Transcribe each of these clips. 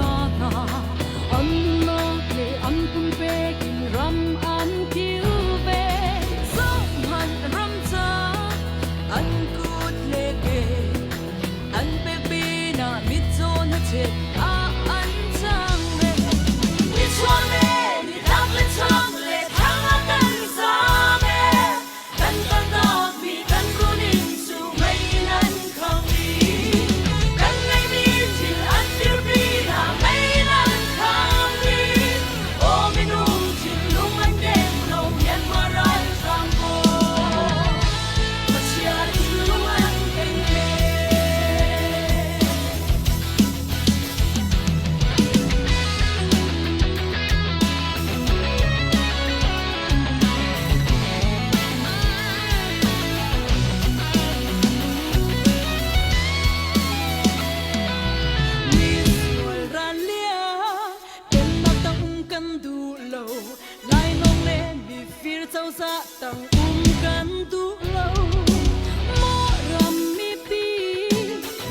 tha hna an nunnak le an pumpek in ram an kilven. Zohhmanh ram ca an kut le ke an pek pinah mitcaw hnachet ah an cang ve. Nichuah le nitlak le chak le thlang ah kan zaam ee. Kan kaltakmi kan runin cu mei in an khang i kan ngeihmi thil an firpi hna mei in an khang i aw minung thinlung an keng lo Myanmar ralhrang pawl khuachia thinlung an keng ve. Kan duh lo lainawng le mifir cozah tang um kan duh lo maw ram mipi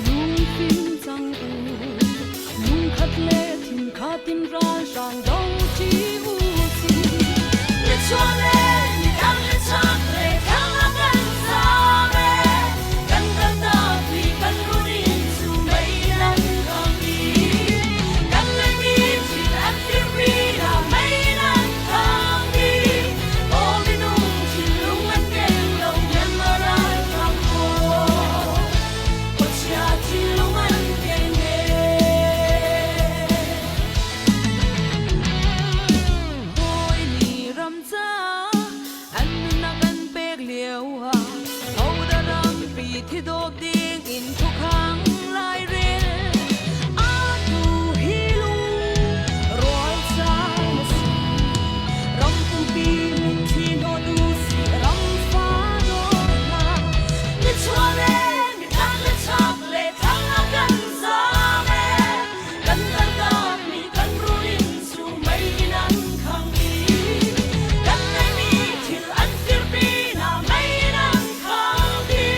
lungfim cang u lungkhat le thinkhat in ralhrang do ṭi u si nichuah le nitlak le chak le thlang ah kan zaam ee kan kaltakmi kan runin cu mei an khang i kan ngeihmi thil an firmi hna mei an khang i aw minung thinlung an keng lo Myanmar ralhrang pawl khuachia thinlung an keng ee. Hawi nih ram ca an nunnak an pek lio ah hodah rampi thi dawp ding in khuakhang lairel atu hi lung rual caan a si ram pumpi mitthli hnawt u sih ram fa dawt hna nichuah le nitlak le chak le thlang ah kan zaam ee kan kaltakmi kan ruin cu mei in an khang i kan ngeihmi thil an firpi hna mei in an khang i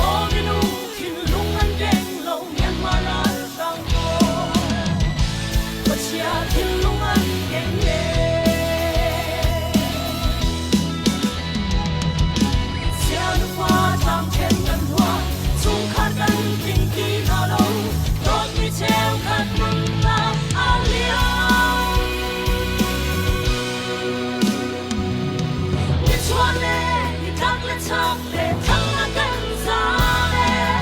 aw minung thinlung an keng lo Myanmar ralhrang pawl khuachia thinlung an keng le Sianufa tlangṭhen kan huah, chungkhar kan tling ti hna lo, dawtmi cheukhat nunnak a liam. Nichuah le nitlak le chak le thlang ah kan zaam ee,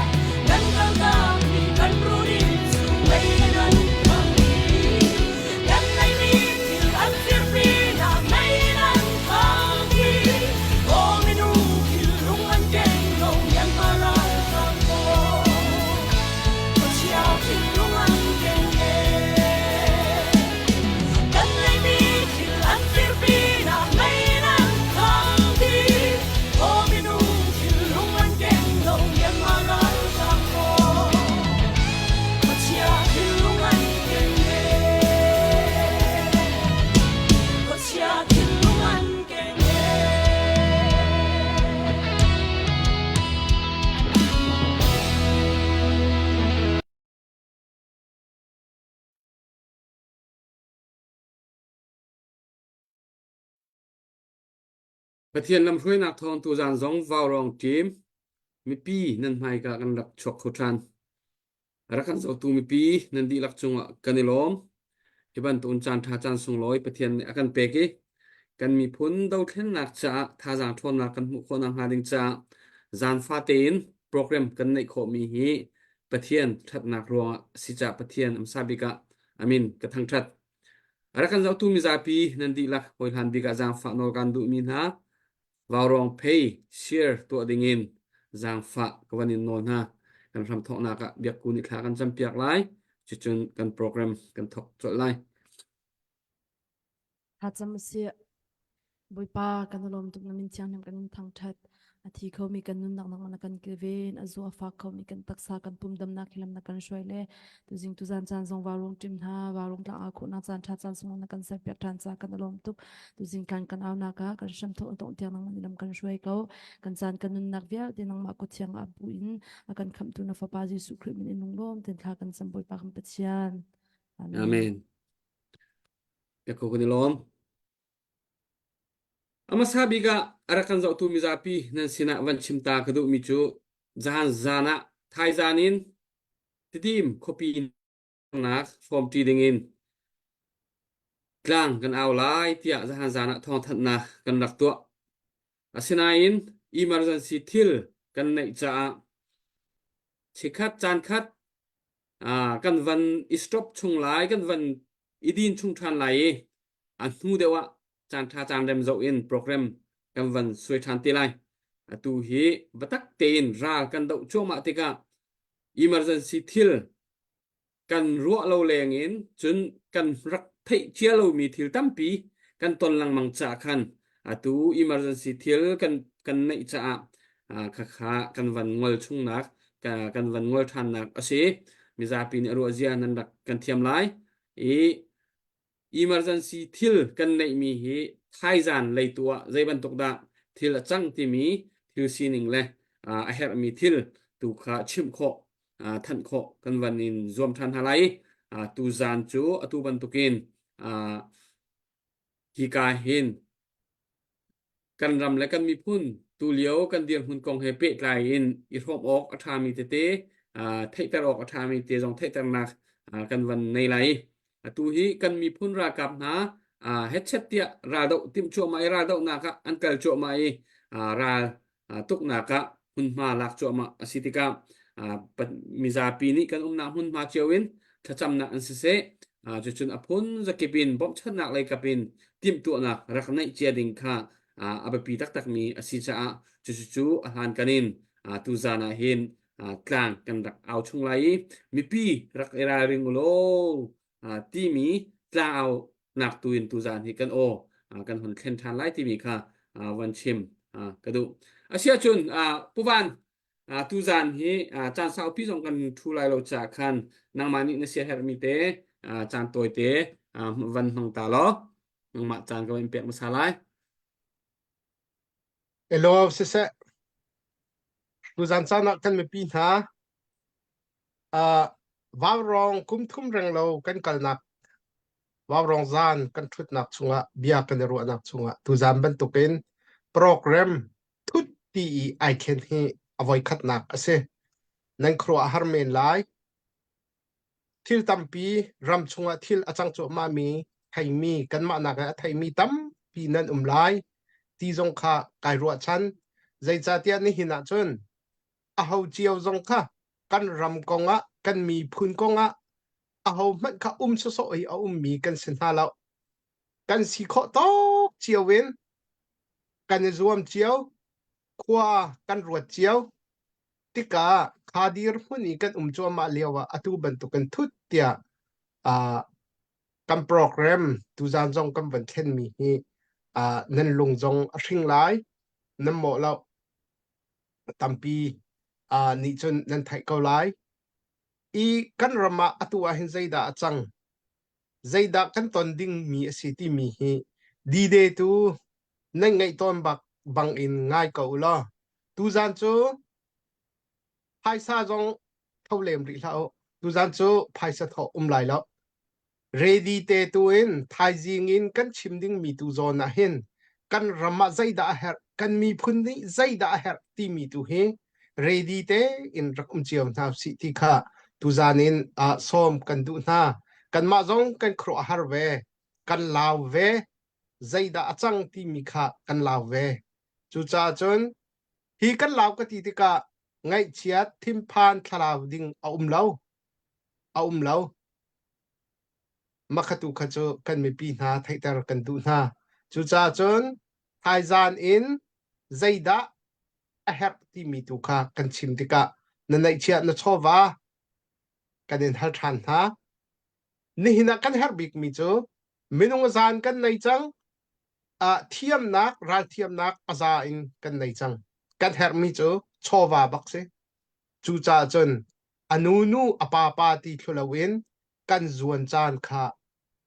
kan kaltakmi kan rudin cu mei in an khang i kan ngeihmi thil an firpi hna mei in an khang i aw minung thinlung an keng lo Myanmar ralhrang pawl khuachia thinlung an keng ee kan ngeihmi thil an firpi hna mei in an khang dih aw minung thinlung an keng lo Myanmar ralhrang pawl khuachia thinlung an keng ee khuachia thinlung an keng ee Pathian lamhruainak thawng tuzaan zong vaurawng ṭim mipi nan hmaika kan rak chuak kho ṭhan. A rak kan zohtu mipi nan dihlak cungah kan i lawm. Hi bantuk caan ṭha caan sunglawi Pathian nih a kan pek i kan miphun dothlennak caah thazaang ṭhawnnak kan hmuh khawh nakhnga ding caah zaanfa tein program kan neih khawhmi hi Pathian ṭhatnak ruangah a si caah Pathian a hmasa bik ah amin ka thangṭhat. A rak kan zohtu mizapi nan dihlak hawihlan bik ah zaangfah nawl kan duhmi hna vaurawng phei share tuah dingin zaangfah ka van in nawl hna. Kan hramthawknak ah biakku nih thla kan campiak lai. Cucun kan program kan thawk colh lai. Thlacam usih. Bawipa kan i lawm tuk na min thianghlim kan in thangṭhat. A thi khomi kan nunnak nangmah na kan kilven, a zu a fak khomi kan taksa kan pum damnak hi lam na kan hruai le tuzing tuzan caan zong vauruang ṭim hna, vauruang tlang aa khawhnak caan ṭha caan sunglawi na kan serpiak ṭhan caah kan i lawm tuk. Tuzing tlan kan aunak ah kan hramthawk na tongh tiang nangmah nih lam kan hruai ko. Kan caan kan nunnak vialte nangmah kut thiang ah bu in a kan khamhtu na Fapa Jesuh Khrih min in lunglawm tein thla kan cam Bawipa kan Pathian. Amen. Amen. Biakko kan i lawm. A hmasa bik ah a rak kan zohtu mizapi nan sinah van chim ta ka duhmi cu zan zan ah thaizan in Tidim khuapi nak hrawmṭi dingin tlang kan au lai tiah zahan zan ah thawngthanhnak kan rak tuah. Asinain emergency thil kan neih caah chikkhat caan khat kan van i stop chung lai, kan van i din chung ṭhan lai i a hnu deuh ah caan ṭha caan rem zoh in program kan van suai ṭhan te lai. Atu hi biatak tein ral kan doh cuahmah tikah emergency thil kan ruah lo leng in cun kan rak theih cia lomi thil tampi kan ton lengmang caah khan atu emergency thil kan kan neih caah khakha kan van ngol chungnak kan van ngol ṭhannak a si. Mizapi nih a ruah zia nan rak kan thiam lai i emergency thil kan neihmi hi thaizan leitu ah zei bantuk dah thil a cang timi thil sining le a herhmi thil tu kha chimh khawh thanh khawh kan van in zuam ṭhan hna lai. Tu zan cu atu bantukin hika hin kan ram le kan miphun tulio kan dirhmun kong he pehtlai in i hrawm awk a ṭhami tete theihter awk a ṭhami te zong theihternak kan van nei lai. Atu hi kan miphun ralkap hna hetchet tiah raldoh timh cuahmah i raldohnak ah an kal cuahmah i ral tuknak ah hmunhma lak cuahmah a si tikah mizapi nih kan umnak hmunhma cio in thlacamnak an siseh cucun a phun zakip in bawmhchanhnak lei kap in timhtuahnak rak neih cia ding kha a biapi taktakmi a si caah cucu a hlan kan in tuzan ah hin tlang kan rak au chung lai i mipi rak i ralring u law timi tlang au nak tu in tuzan hi kan aw kan hun thlen ṭhan lai timi kha van chim ka duh. Asiahcun Pu Van tuzan hi caan saupi zong kan ṭhu lai lo caah khan nangmah nih na siaherhmi te caan tawi te van hmang ta law nangmah caan ka van pek hmasa lai. Hello, siseh. Tuzan caan ah kan mipi hna uh, Vaurawng kum thum reng lo kan kalnak Vaurawng zan kan ṭhutnak chungah bia kan i ruahnak chungah tuzan bantukin program thut ti i ai thlen hi a voikhatnak a si. Nan khuaruah a har men lai. Thil tampi ram chungah thil a cang cuahmahmi theimi kanmah nak in a theimi tampi nan um lai ti zong kha kai ruahchan. Zeicahtiah nihin ah cun aho cio zong kha kan ram kongah kan miphun kongah aho hmanh kha um sawsawh i a ummi kan si hna lo. Kan si khawh tawk cio in kan i zuam cio, khua kan ruat cio tikah kha dirhmun i kan um cuahmah lio ah atu bantukin thut tiah uh, kan program tuzan zong kan van thlenmi hi uh, nan lung zong a hring lai nan mawh lo tampi uh, nih cun nan theih ko lai i kan ram ah atu ah hin zeidah a cang zeidah kan ton dingmi a si timi hi D-Day tu nan ngaih tawn bak bang in ngai ko u law tuzan cu phaisa zong tho lem rih hlah u tuzan cu phaisa thawh um lai lo ready te tu in thaizing in kan chim dingmi tu zawn ah hin kan ram ah zeidah a herh kan miphun nih zeidah a herh timi tu hi ready te in rak um cio hna usih ti kha tuzan in uh, sawm kan duh hna kanmah zong kan khuaruah har ve kan lau ve zeidah a cang timi kha kan lau ve. Cucaah cun hi kan lau ka ti tikah ngaihchiat thinphan thlalau ding a um lo. A um lo. Makhatu kha cu kan mipi hna theihter kan duh hna. Cucaah cun thaizan in zeidah a herh timi tu kha kan chim tikah na neihchiah na chawva kan in hal ṭhan hna. Nihin ah kan herh bikmi cu minung zan kan nei cang uh, thiamnak ralthiamnak a za in kan nei cang kan herhmi cu chawva bak si cucaah cun a nu nu a pa pa ti thlu loin kan zuan caan kha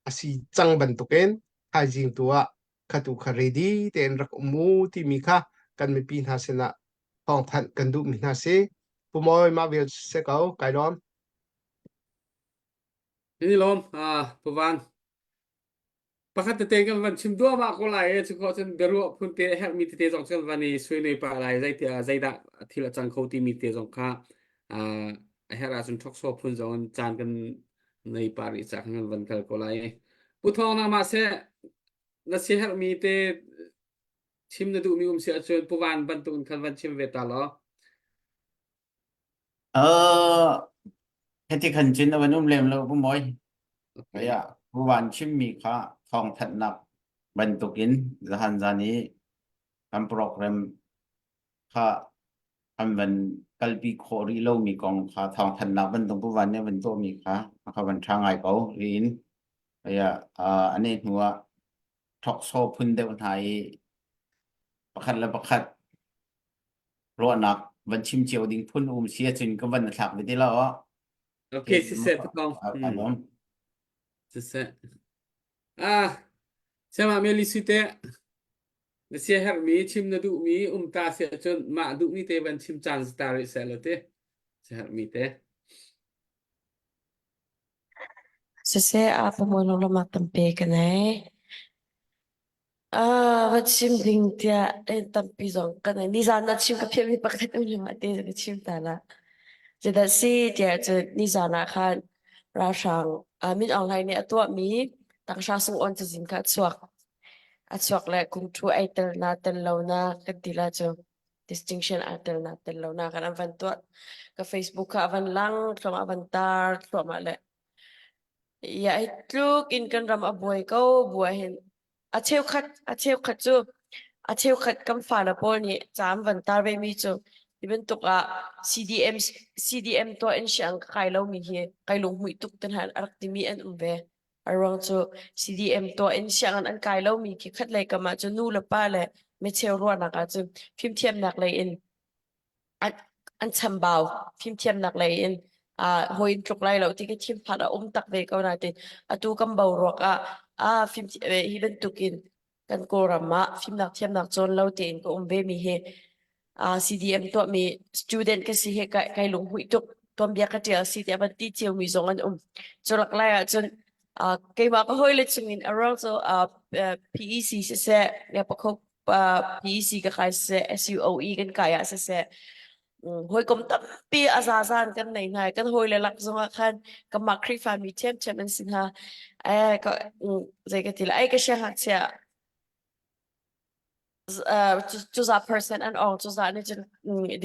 a si cang bantukin thaizing tu ah khatu kha ready tein rak um u timi kha kan mipi hna sinah thawngthanh kan duhmi hna si pumawi mah vial se ko kai lawm. Ni lawm Pu Van. Pakhat tete kan van chim duahmah ko lai e cu khawh cun biaruah phun te a herhmi tete zong cu kan van i suinui pah lai zeitiah zeidah thil a cang kho timi te zong kha a herh ahcun ṭhoksaw phun zong in caan kan nei pah rih caah kan van kal ko lai. Pu Thawng nangmah seh na siaherhmi te chim na duhmi um si ahcun Pu Van bantuk in khan van chim ve ta law. Uh, hiti khan cun a van um lem lo pu Mawi. Okay. Kaya pu Van chimmi kha thawngthanhnak bantukin zahan zan i kan program kha an van kalpi khawh rih lomi kong kha thawngthanhnak bantuk pu Van nih a van tuahmi kha a kha van ṭha ngai ko riin kaya uh, ane hnu ah ṭhoksaw phun deuh hna i pakhat le pakhat ruahnak van chim cio ding phun um si ahcun ka van thlak ve ti lo. Okay, siseh patong. Hmm. Siseh. Ah, siama meli sute na sia hermi chim na duhmi um ta si ahcun mah duhmi te van chim caan ta rih seh lo te. Sia hermi te. Siseh a pamuan lama tampi ka nei. Ah, va chim ding tiah en tampi zong kan nei. Nizan ah chim ka phiahmi pakhat um lengah te ka chim ta la. Zeidah si tiah cun nizan ah khan ralhrang uh, Min Aung Hlaing nih a tuahmi tanghra sung-awn cazin kha a chuak. A chuak le kum thu ai tel na tel lo na kan ti la cu. Distinction aa tel na tel lo na kan an van tuah. Ka Facebook kha a van lang thluahmah a van tar thluahmah le Ya hi tluk in kan ram a buai ko buai hin a cheukhat a cheukhat cu a cheukhat kan fale pawl nih ca an van tar ve mi cu hi bantuk ah CDM CDM tuah in siang ka kai lomi hi kai lunghmuih tuk ten han a rak timi an um ve. A ruang cu CDM tuah in sianginn an kai lomi khi khat lei kam ah cun nu le pa le micheu ruahnak ah cun fimthiamnak lei in an an chambau fimthiamnak lei in uh, hawi in tluk lai lo ti ka thinphan a um tak ve ko nain atu kan boruak ah ah fim hi bantukin kan Kawlram ah fimnak thiamnak cawn lo tein ka um ve mi hi uh, CDM tuah mi student ka si he kai kai lunghmuih tuk tuanbia ka tial si tiah van ti cio mi zong an um cu lak lai ah cun uh, keimah ka hawile chungin a ruang cu uh, PEC siseh ya pakho PEC ka kai siseh SUOE kan kai ah siseh hawikom tampi a zazan kan nei hna kan hawile lak zongah khan kanmah Khrihfa mi ṭhiamṭhiam an si hna eh ka zei ka ti lai ai ka siangngakchia cuza percent an ong cuza nih cun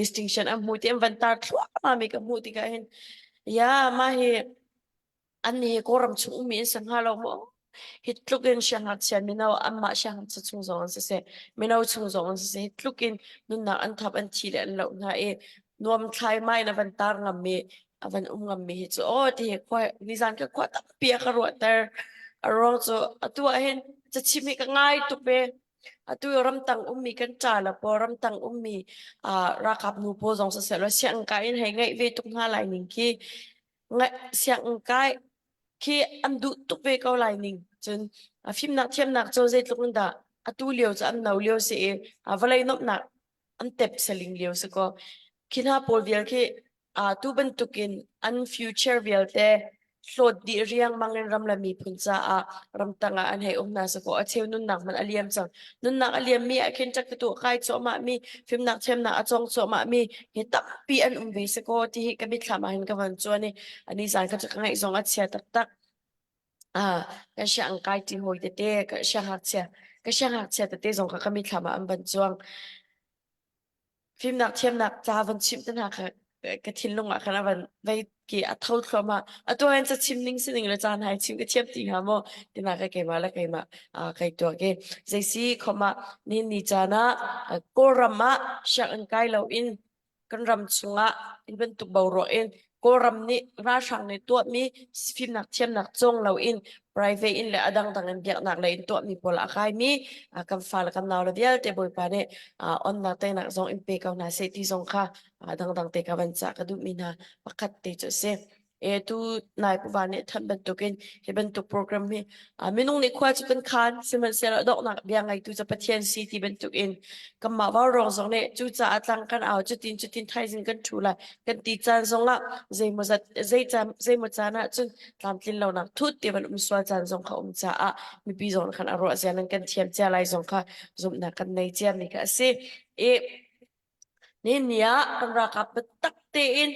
distinction an hmu ti an van tar thluahmah mi ka hmuh tikah hin ya mah hi Annih hi Kawlram chung ummi an si hnga lo maw? Hi tluk in siangngakchia mino anmah siangngakchia chung zong an siseh, mino chung zong an siseh, hi tluk in nunnak an thap an thi le an loh hna i nuam thlaimai in a van tar ngammi, a van um ngammi hi cu aw ti hi khua nizan ka khua tampi a ka ruahter. A ruang cu atu ah hin cachim hi ka ngai tuk ve. Atu ramtang ummi kan ṭa le pawl ramtang ummi uh, ralkap nu pawl zong siseh law sianginn kai in hei ngaih ve tuk hna lai ning khi sianginn kai khi an duh tuk ve ko lai ning cun fimnak thiamnak cu zeitluk in dah atu lio cu an no lio si i vawlei nuamhnak an tep saling lio si ko khi hna pawl vial khi tu bantukin an future vialte hlawt dih riangmang in ram le miphun caah ramtang ah an hei um hna sakaw a cheu nunnak hmanh a liam cang nunnak a liam mi ah khin ṭak tu kai cuahmah mi fimnak thiamnak a cawng cuahmah mi hi tampi an um ve sakaw ti hi ka mitthlam ah hin ka van cuan i ani zan ka ka ngaih zong a chia taktak ah kan siang kai ti hawi tete ka siangngakchia ka siangngakchia tete zong ka ka mitthlam ah an van cuang fimnak thiamnak ca van chimh te hna kha ka thinlung ah khan a van vei ki a tho thluahmah atu hin ca chim ning sining le caan hai chim ka thiam ti hnga maw tina ka keimah le keimah kai tuak i zeisi khoma nihin ni caan ah Kawlram ah sianginn kai lo in kan ram chungah hi bantuk boruak in Kawlram nih ralhrang nih tuahmi fimnak thiamnak cawng loin private in le a dangdang in biaknak lei in tuahmi pawl a kaimi kan fale kan naule vialte Bawipa nih onnak teinak zong in pe ko hna seh ti zong kha dangdang te ka van cah ka duhmi hna pakhat te cu a si. E tu nai puva nih thanh bantukin hi bantuk program hi minung nih khua cu kan khan sihmanhsehlaw donghnak bia ngeitu cu Pathian si ti bantukin kanmah vaurawng zong nih cucaah tlang kan au cutin cutin thaizing kan ṭhu lai kan ti caan zongah zeimawzat zei caan zeimaw caan ah cun tlamtlin lonak thut ti van um sual caan zong kha um caah mipi zong khan a ruah zia nan kan thiam cia lai zong kha zumhnak kan nei cia mi kha a si i Nihin ni ah kan ralkap biatak tein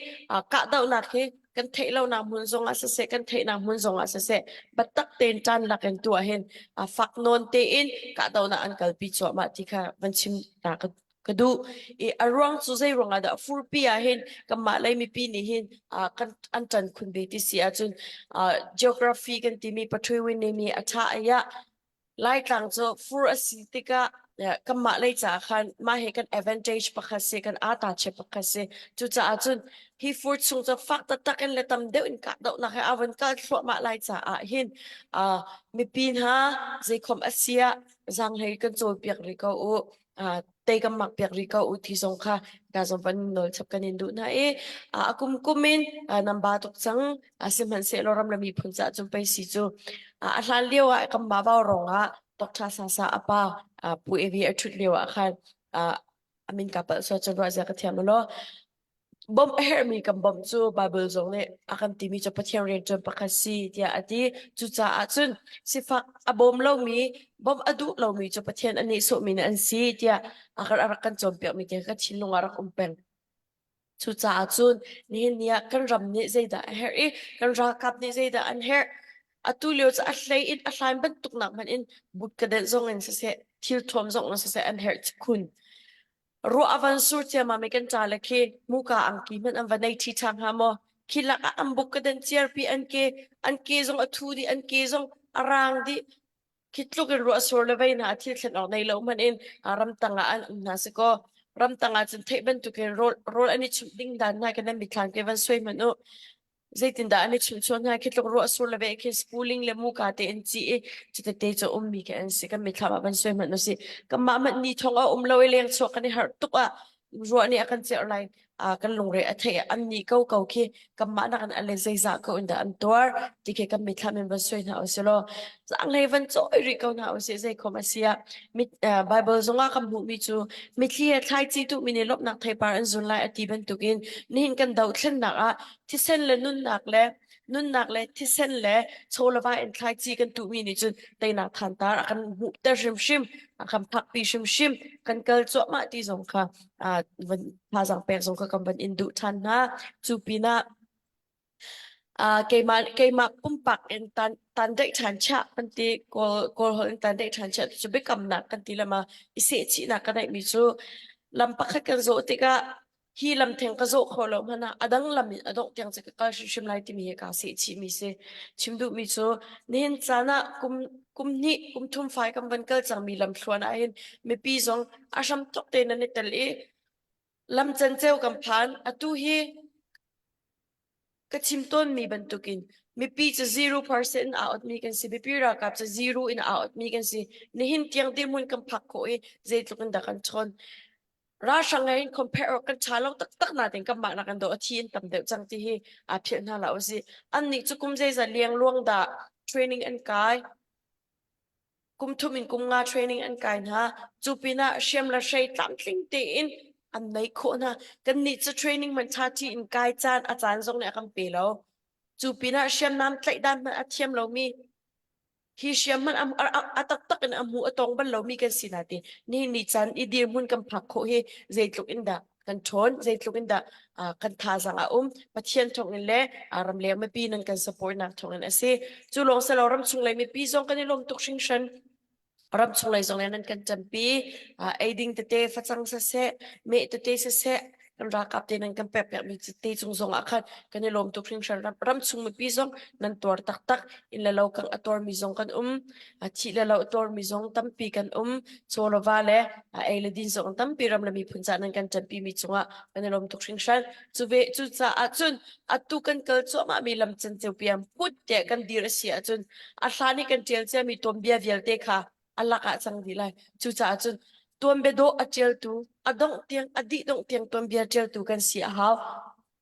kahdohnak hi kan theih lonak hmun zong ah siseh, kan theihnak hmun zong ah siseh, biatak tein ṭan lak in tuah hin fak nawn tein kahdohnak an kalpi cuahmah ti kha van chim ta ka ka duh. I a ruang cu zei ruang ah dah furpi ah hin kanmah lei mipi nih hin kan an ṭan khun ve ti si ahcun geography kan timi Pathian nih a ṭha ai ah Laitlang cu fur a si tikah kanmah lei caah khan mah hi kan advantage pakhat si, kan ata che pakhat si. Cucaah cun hi fur chung cu fak taktak in le tam deuh in kahdohnak he aa von kal thluahmah lai caah hin uh, mipi hna zeikhom a si ah zaanghlei kan cawlpiak rih ko u. Uh, tei kan mak piak rih ko u ti zong kha ka zong van nawl chap kan in duh hna i a kum kum in nan ba tuk cang sihmanhsehlaw ram le miphun caah cun pei si cu a hlan lio ah kan ma vau rong ah Dr. Sasa apa pu evi a ṭhut lio ah khan a min ka palh sual cun ruah zia ka thiam lo bawmh a herhmi kan bawmh cu Bible zong nih a kan timi cu Pathian rianṭuan pakhat si tiah a ti. Cucaah cun sifak a bawm lomi, bawmh a duh lomi cu Pathian a nihsawhmi an si tiah a rak kan cawnpiakmi tiah ka thinlung ah rak um peng. Cucaah cun nihin ni ah kan ram nih zeidah a herh i kan ralkap nih zeidah an herh. Atu lio cu a hlei in a hlain bantuk nak hmanh in but ka denh zong in siseh, thil thuam zong in siseh an herh khun. Ruah a van sur ciammam i kan ṭa le khi muka angki hmanh an va nei ṭhi ṭha hnga maw? Khi lakah an buk ka den ciarpi an ke, an ke zong a thu dih, an ke zong a raang dih. Khi tluk in ruah sur le vei hna a thil thlen awk nei lo hmanh in ramtang ah an um hna si kaw ramtang ah cun theih bantukin rawl, rawl an i chumh ding dan hna kan nan mithlan ke van suai hmanh u. Zeitindah an i chimhchuah hna? Khi tluk ruah sur le ve khi schooling le muka te in ci i cutete cu ummi khi an si. Kan mithlam ah van suai hmanh usih. Kanmah hmanh ni thong a um lo i leng chuak kan i harh tuk ah ruah nih a kan cerh lai. Kan lungre a theih an ni ko ko khi kanmah nak in a le zeizah ko in dah an tuar ti khi kan mithlam in van suai hna usih law zaanghlei van cawi rih ko hna usih zeikhom a si ah mit Bible zongah kan hmuhmi cu mitthli he thlaici tuhmi nih lawmhnak theipar an zun lai a ti bantukin nihin kan dohthlennak ah thisen le nunnak le nunnak le thisen le chawlava in thlaici kan tuhmi nih cun teinak thantar a kan hmuhter hrimhrim a kan phakpi hrimhrim kan kal cuahmah ti zong kha van thazaang pek zong kha kan van in duh ṭhan hna cu pinah keimah keimah pumpak in tan tan daih ṭhan chiah kan ti kawl kawl holh in tan daih ṭhan chiah cu biakamnak kan ti lama i sehchihnak ka neihmi cu lam pakhat kan zawh tikah hi lam theng ka zawh khawh lo hmanh ah a dang lam in a dongh tiang cu ka kal hrimhrim lai timi hi kaa sehchihmi si. Chim duhmi cu nihin caan ah kum kum hnih kum thum fai kan van kal cangmi lamthluan ah hin mipi zong a hram tuk tein an i tel i lam canceu kan phan. Atu hi ka chim tawnmi bantukin mipi cu 0% in aa otmi kan si mipi ralkap cu zero in aa otmi kan si nihin tiang dirhmun kan phak khawh i zeitluk in dah kan chawn ralhrang he in compare awk kan ṭha lo taktak nain kanmah nak in dawh a thi in tam deuh cang ti hi aa philh hna hlah usih annih cu kum zeizat liangluang dah training an kai kum thum in kum nga training an kai hna cu pinah hriam le hrei tlamtling tein an nei khawh hna kannih cu training man ṭha ṭi in kai caan a caan zong nih a kan pe lo cu pinah hriamnam tlaih dan hmanh a thiam lomi hi hriam hmanh a taktak in a hmu a tong bal lomi kan si na ti ni ni caan i dirhmun kan phak khawh hi zeitluk in dah kan ṭhawn zeitluk in dah kan thazaang a um Pathian thawng in le ramleng mipi nan kan support nak thawng in a si cu lawng si lo ramchung lei mipi zong kan i lawm tuk hringhran ramchung lei zong le nan kan ṭampi eiding tete facang siseh meh tete siseh kan ralkap te nan kan pek piakmi te cung zong ah khan kan i lawm tuk hringhran ramchung mipi zong nan tuar taktak inn le lo kang a tuarmi zong kan um thih le lo a tuarmi zong tampi kan um chaw le va le ei le din zong tampi ram le miphun ca nan kan ṭanpi mi cungah kan i lawm tuk hringhran cu ve cucaah cun atu kan kal cuahmah mi lam canceu piam put te kan dir a si ahcun a hlan i kan ṭial ciami tuanbia vialte kha a lak ah cang dih lai cucaah cun tuanbia dawh a ṭialtu a dongh tiang a dih dongh tiang tuanbia ṭialtu kan si a hau.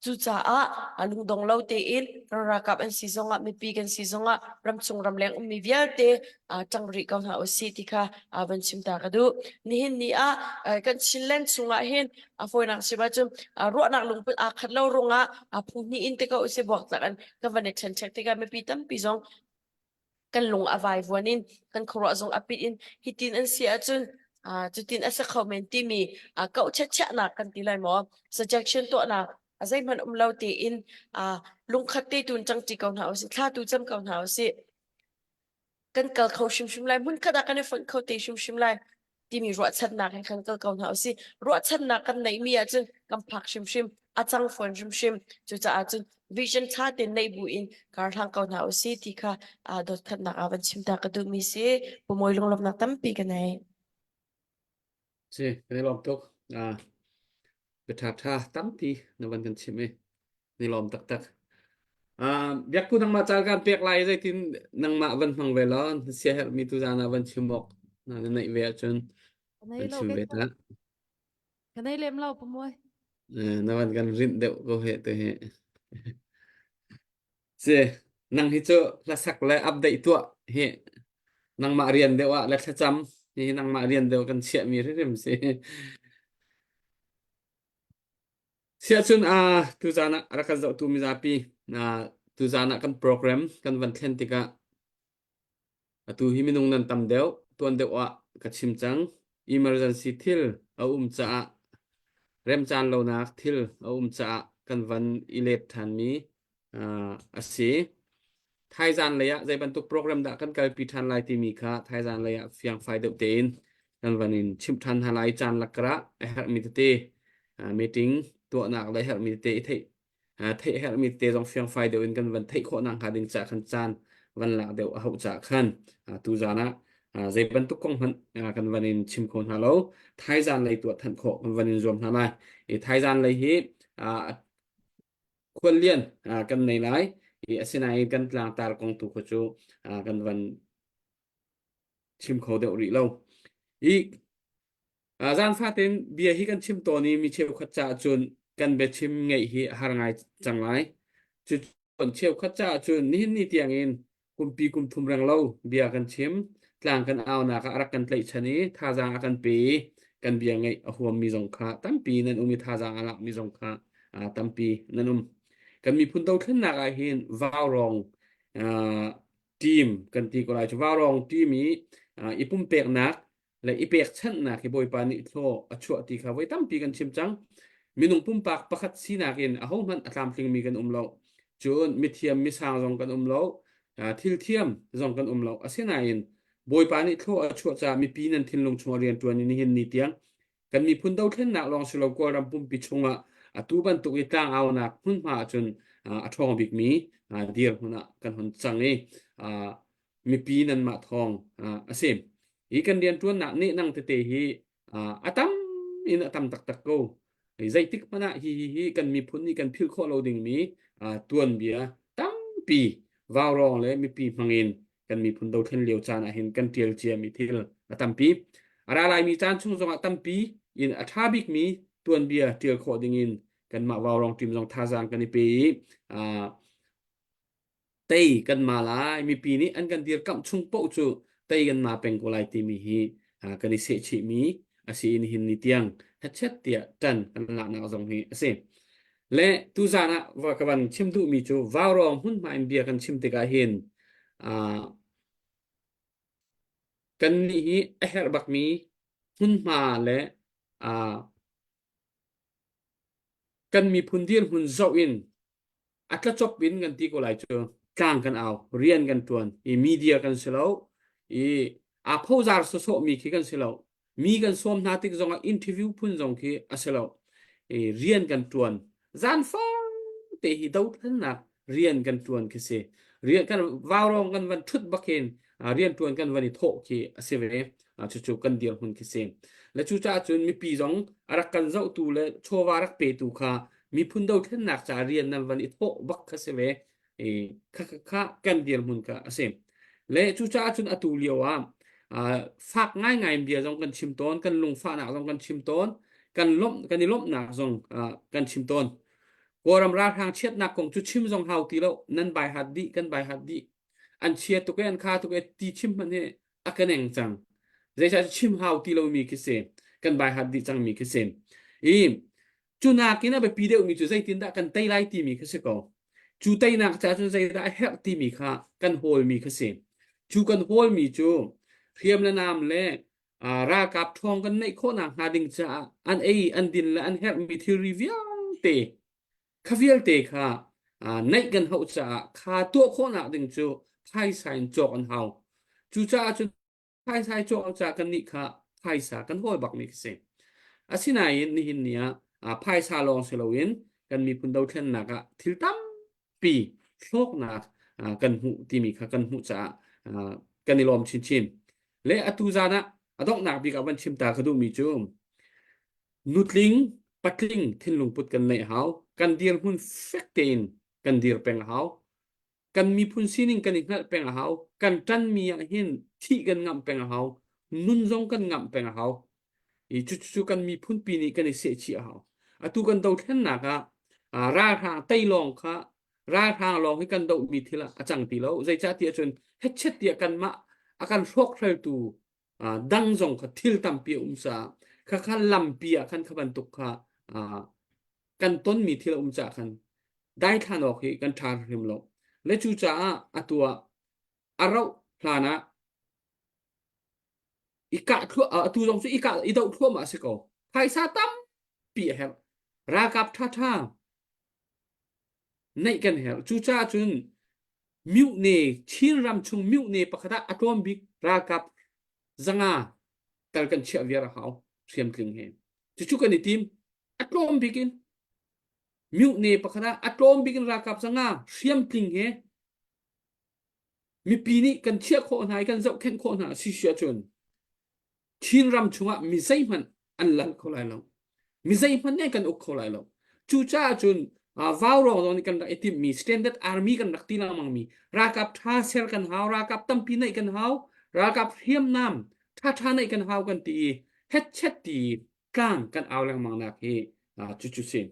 Cucaah a lungdong lo tein kan ralkap an si zongah mipi kan si zongah ramchung ramleng ummi vialte ṭang rih ko hna usih ti kha van chim ta ka duh. Nihin ni ah kan Chinland chungah hin a fawinak chim ahcun ruahnak lungput aa khat lo ruangah phu hnih in te ko usih buaktlak in kan van i ṭhenṭhek tikah mipi tampi zong kan lung a vaivuan in kan khuaruah zong a pit in hitin an si ahcun cutin a si kho men timi kauh chiatchiahnak kan ti lai maw suggestion tuahnak a zeihmanh um lo tein lungkhat te tun cang ṭi ko hna usih thla tu cam ko hna usih kan kal kho hrimhrim lai hmunkhat ah kan i fonh kho te hrimhrim lai timi ruahchannak he khan kal ko hna usih. Ruahchannak kan neihmi ahcun kan phak hrimhrim, a cang fawn hrimhrim. Cucaah cun vision ṭha tein neih bu in kar hlang ko hna usih ti kha dawtkhatnak ah van chim ta ka duhmi si. Pumawi lunglawmhnak tampi ka nei. Si, kan i lawm tuk. Ah, biaṭha ṭha tampi na van kan chimh i ni lawm taktak. Uh, biakku nangmah caan kan pek lai zeitin nangmah van hmang ve law na siaherhmi tu zan ah van chim awk na neih ve ahcun van chim ve ta. Ka nei lem lo pamuai. Na van kan rinh deuh ko he te he. Si nang hi cu hlasak le update tuah hi nangmah rian deuh ah le thlacam hi nangmah rian deuh kan chiahmi hrimhrim si. Siahcun uh, tuzaan ah rak kan zohtu mizapi uh, tuzaan ah kan program kan van thlen tikah atu hi minung nan tam deuh tuan deuh ah ka chim cang emergency thil a um caah remcaan lonak thil a um caah kan van i let ṭhanmi uh, a si. Thaizan lei ah zei bantuk program dah kan kalpi ṭhan lai timi kha thaizan lei ah fiangfai deuh tein kan van in chimh ṭhan hna lai caan lakkarah a herhmi tete meeting tuahnak le herhmi tete i theih theih herhmi tete zong fiangfai deuh in kan van theih khawh nakhnga ding caah khan caan van lak deuh a hauh caah khan tuzaan ah zei bantuk kong hmanh kan van in chim kho hna lo thaizan lei tuah than khawh kan van in zuam hna lai i thaizan lei hi khuallian kan nei lai i asinain kan tlangtar kong tu kha cu kan van chim kho deuh rih lo. I zan fatin bia hi kan chim tawn i mi cheukhat caah cun kan biachim ngeih hi a har ngai cang lai. Cu cheukhat caah cun nihin ni tiangin kumpi kum thum reng lo bia kan chim tlang kan aunak ah a rak kan tlaihchan i thazaang a kan pe i kan bia ngaih a huammi zong kha tampi nan um i thazaang a lakmi zong kha tampi nan um. Kan miphun dothlennak ah hin vaurawng team kan ti ko lai cu vaurawng team i i pumpeknak le i pekchanhnak hi Bawipa nih thlaw a chuah ti kha voi tampi kan chim cang. Minung pumpak pakhat sinak in ahohmanh a tlamtlingmi kan um lo. Cun mithiam misang zong kan um lo. Thil thiam zong kan um lo. Asinain Bawipa nih thlaw a chuah caah mipi nan thinlung chungah rianṭuan in nihin ni tiang kan miphun dothlennak lawng si lo Kawlram pumpi chungah atu bantuk i tlangaunak hmunhma ahcun a ṭhawng bikmi dirhmun ah kan hun cang i mipi nanmah thawng a si. Hi kan rianṭuannak nehnang tete hi a tam in a tam taktak ko. Zeitik hmanh ah hi hi hi kan miphun nih kan philh khawh lo dingmi tuanbia tampi vaurawng le mipi hmangin kan miphun dothlen lio caan ah hin kan ṭial ciami thil a tampi. A ra laimi caan chung zongah tampi in a ṭha bikmi tuanbia ṭial khawh dingin kanmah vaurawng team zong thazaang kan i pe i tei kan ma lai mipi nih an kan dirkamh chung paoh cu tei kan ma peng ko lai timi hi kan i sehchihmi a si in hin ni tiang hachet tiah ṭan kan laknak zong hi a si le tuzan ah va ka van chim duhmi cu vaurawng hmunhma in bia kan chim tikah hin kan nih hi a herh bakmi hmunhma le kan miphun dirhmun zoh in a tlacop in kan ti ko lai cu tlang kan au rian kan tuan i media kan si lo i aa phozar sawsawh mi khi kan si lo mi kan sawm hna tik zongah interview phun zong khi a si lo i rian kan tuan zan te hi dothlennak rian kan tuan khi si rian kan vaurawng kan van thut bakin rian tuan kan van i thawh khi a si ve cucu kan dirhmun khi si le cucaah cun mipi zong a rak kan zohtu le chawva rak petu kha miphun dothlennak ca rian nan van i thawh bak kha si ve i kha kha kan dirhmun kha a si le cucaah cun atu lio ah fak ngaingai bia zong kan chim tawn kan lungfahnak zong kan chim tawn kan lawmh kan i lawmhnak zong kan chim tawn. Kawlram ralhrang chiatnak kong cu chim zong hau ti lo. Nan bai hat dih, kan bai hat dih. An chia tuk e, an kha tuk e ti chim hmanh hi a ka neng cang. Zeicah chim hau ti lomi khi si. Kan bai hat dih cangmi khi si. I cu nakin a biapi deuhmi cu zeitindah kan tei lai timi khi si ko. Cu teinak ca cun zeidah a herh timi kha kan hawlmi khi si. Cu kan hawlmi cu hriam le nam le ralkap ṭhawng kan neih khawhnak hnga ding caah an ei an din le an herhmi thilri vialte kha vialte kha neih kan hauh caah kha tuah khawhnak ding cu phaisa in cawk an hau. Cucaah cun phaisa i cawk caah kannih kha phaisa kan hawl bakmi khi si. Asinain nihin ni ah phaisa lawng si loin kan miphun dothlennak ah thil tampi hlawknak kan hmuh timi kha kan hmuh caah kan i lawm chinchin. Le atu zan ah a donghnak bik ah van chim ta ka duhmi cu nutling patling thinlung put kan neih hau kan dirhmun fek tein kan dir peng a hau kan miphun sining kan i hngalh peng a hau kan ṭanmi ah hin thih kan ngamh peng a hau nun zong kan ngamh peng a hau i cucu kan miphun pi nih kan i sehchih a hau atu kan dothlennak ah ralhrang tei lawng kha ralhrang lawng hi kan dohmi thil ah a cang ti lo zeicahtiah cun hetchet tiah kanmah a kan hrawkhraltu dang zong kha thil tampi a um caah khakha lampi ah khan kha bantuk kha kan tonmi thil a um caah khan daithlan awk hi kan ṭha hrim lo. Le cucaah atu ah a rauh hlan ah i kah thluah atu zong cu i kah i doh thluahmah a si ko. Phaisa tampi a herh. Ralkap ṭhaṭha neih kan herh. Cucaah cun mihne Chin ram chung mihne pakhat ah a tlawm bik ralkap 500 tal kan chiah viar a hau hriamtling he. Cucu kan i tim. A tlawm bik in Mihne pakhat ah a tlawm bik in ralkap 500 hriamtling he mipi nih kan chiah khawh hna i kan zohkhenh khawh hna si si ahcun Chin ram chungah mi zeihmanh an lal kho lai lo. Mi zeihmanh nih kan uk kho lai lo. Cucaah cun vaurawng zong nih kan rak i timhmi standard army kan rak ti lengmangmi ralkap ṭha ser kan hau, ralkap tampi neih kan hau, ralkap hriamnam ṭhaṭha neih kan hau kan ti i hetchet ti tlang kan au lengmang nak hi cucu si.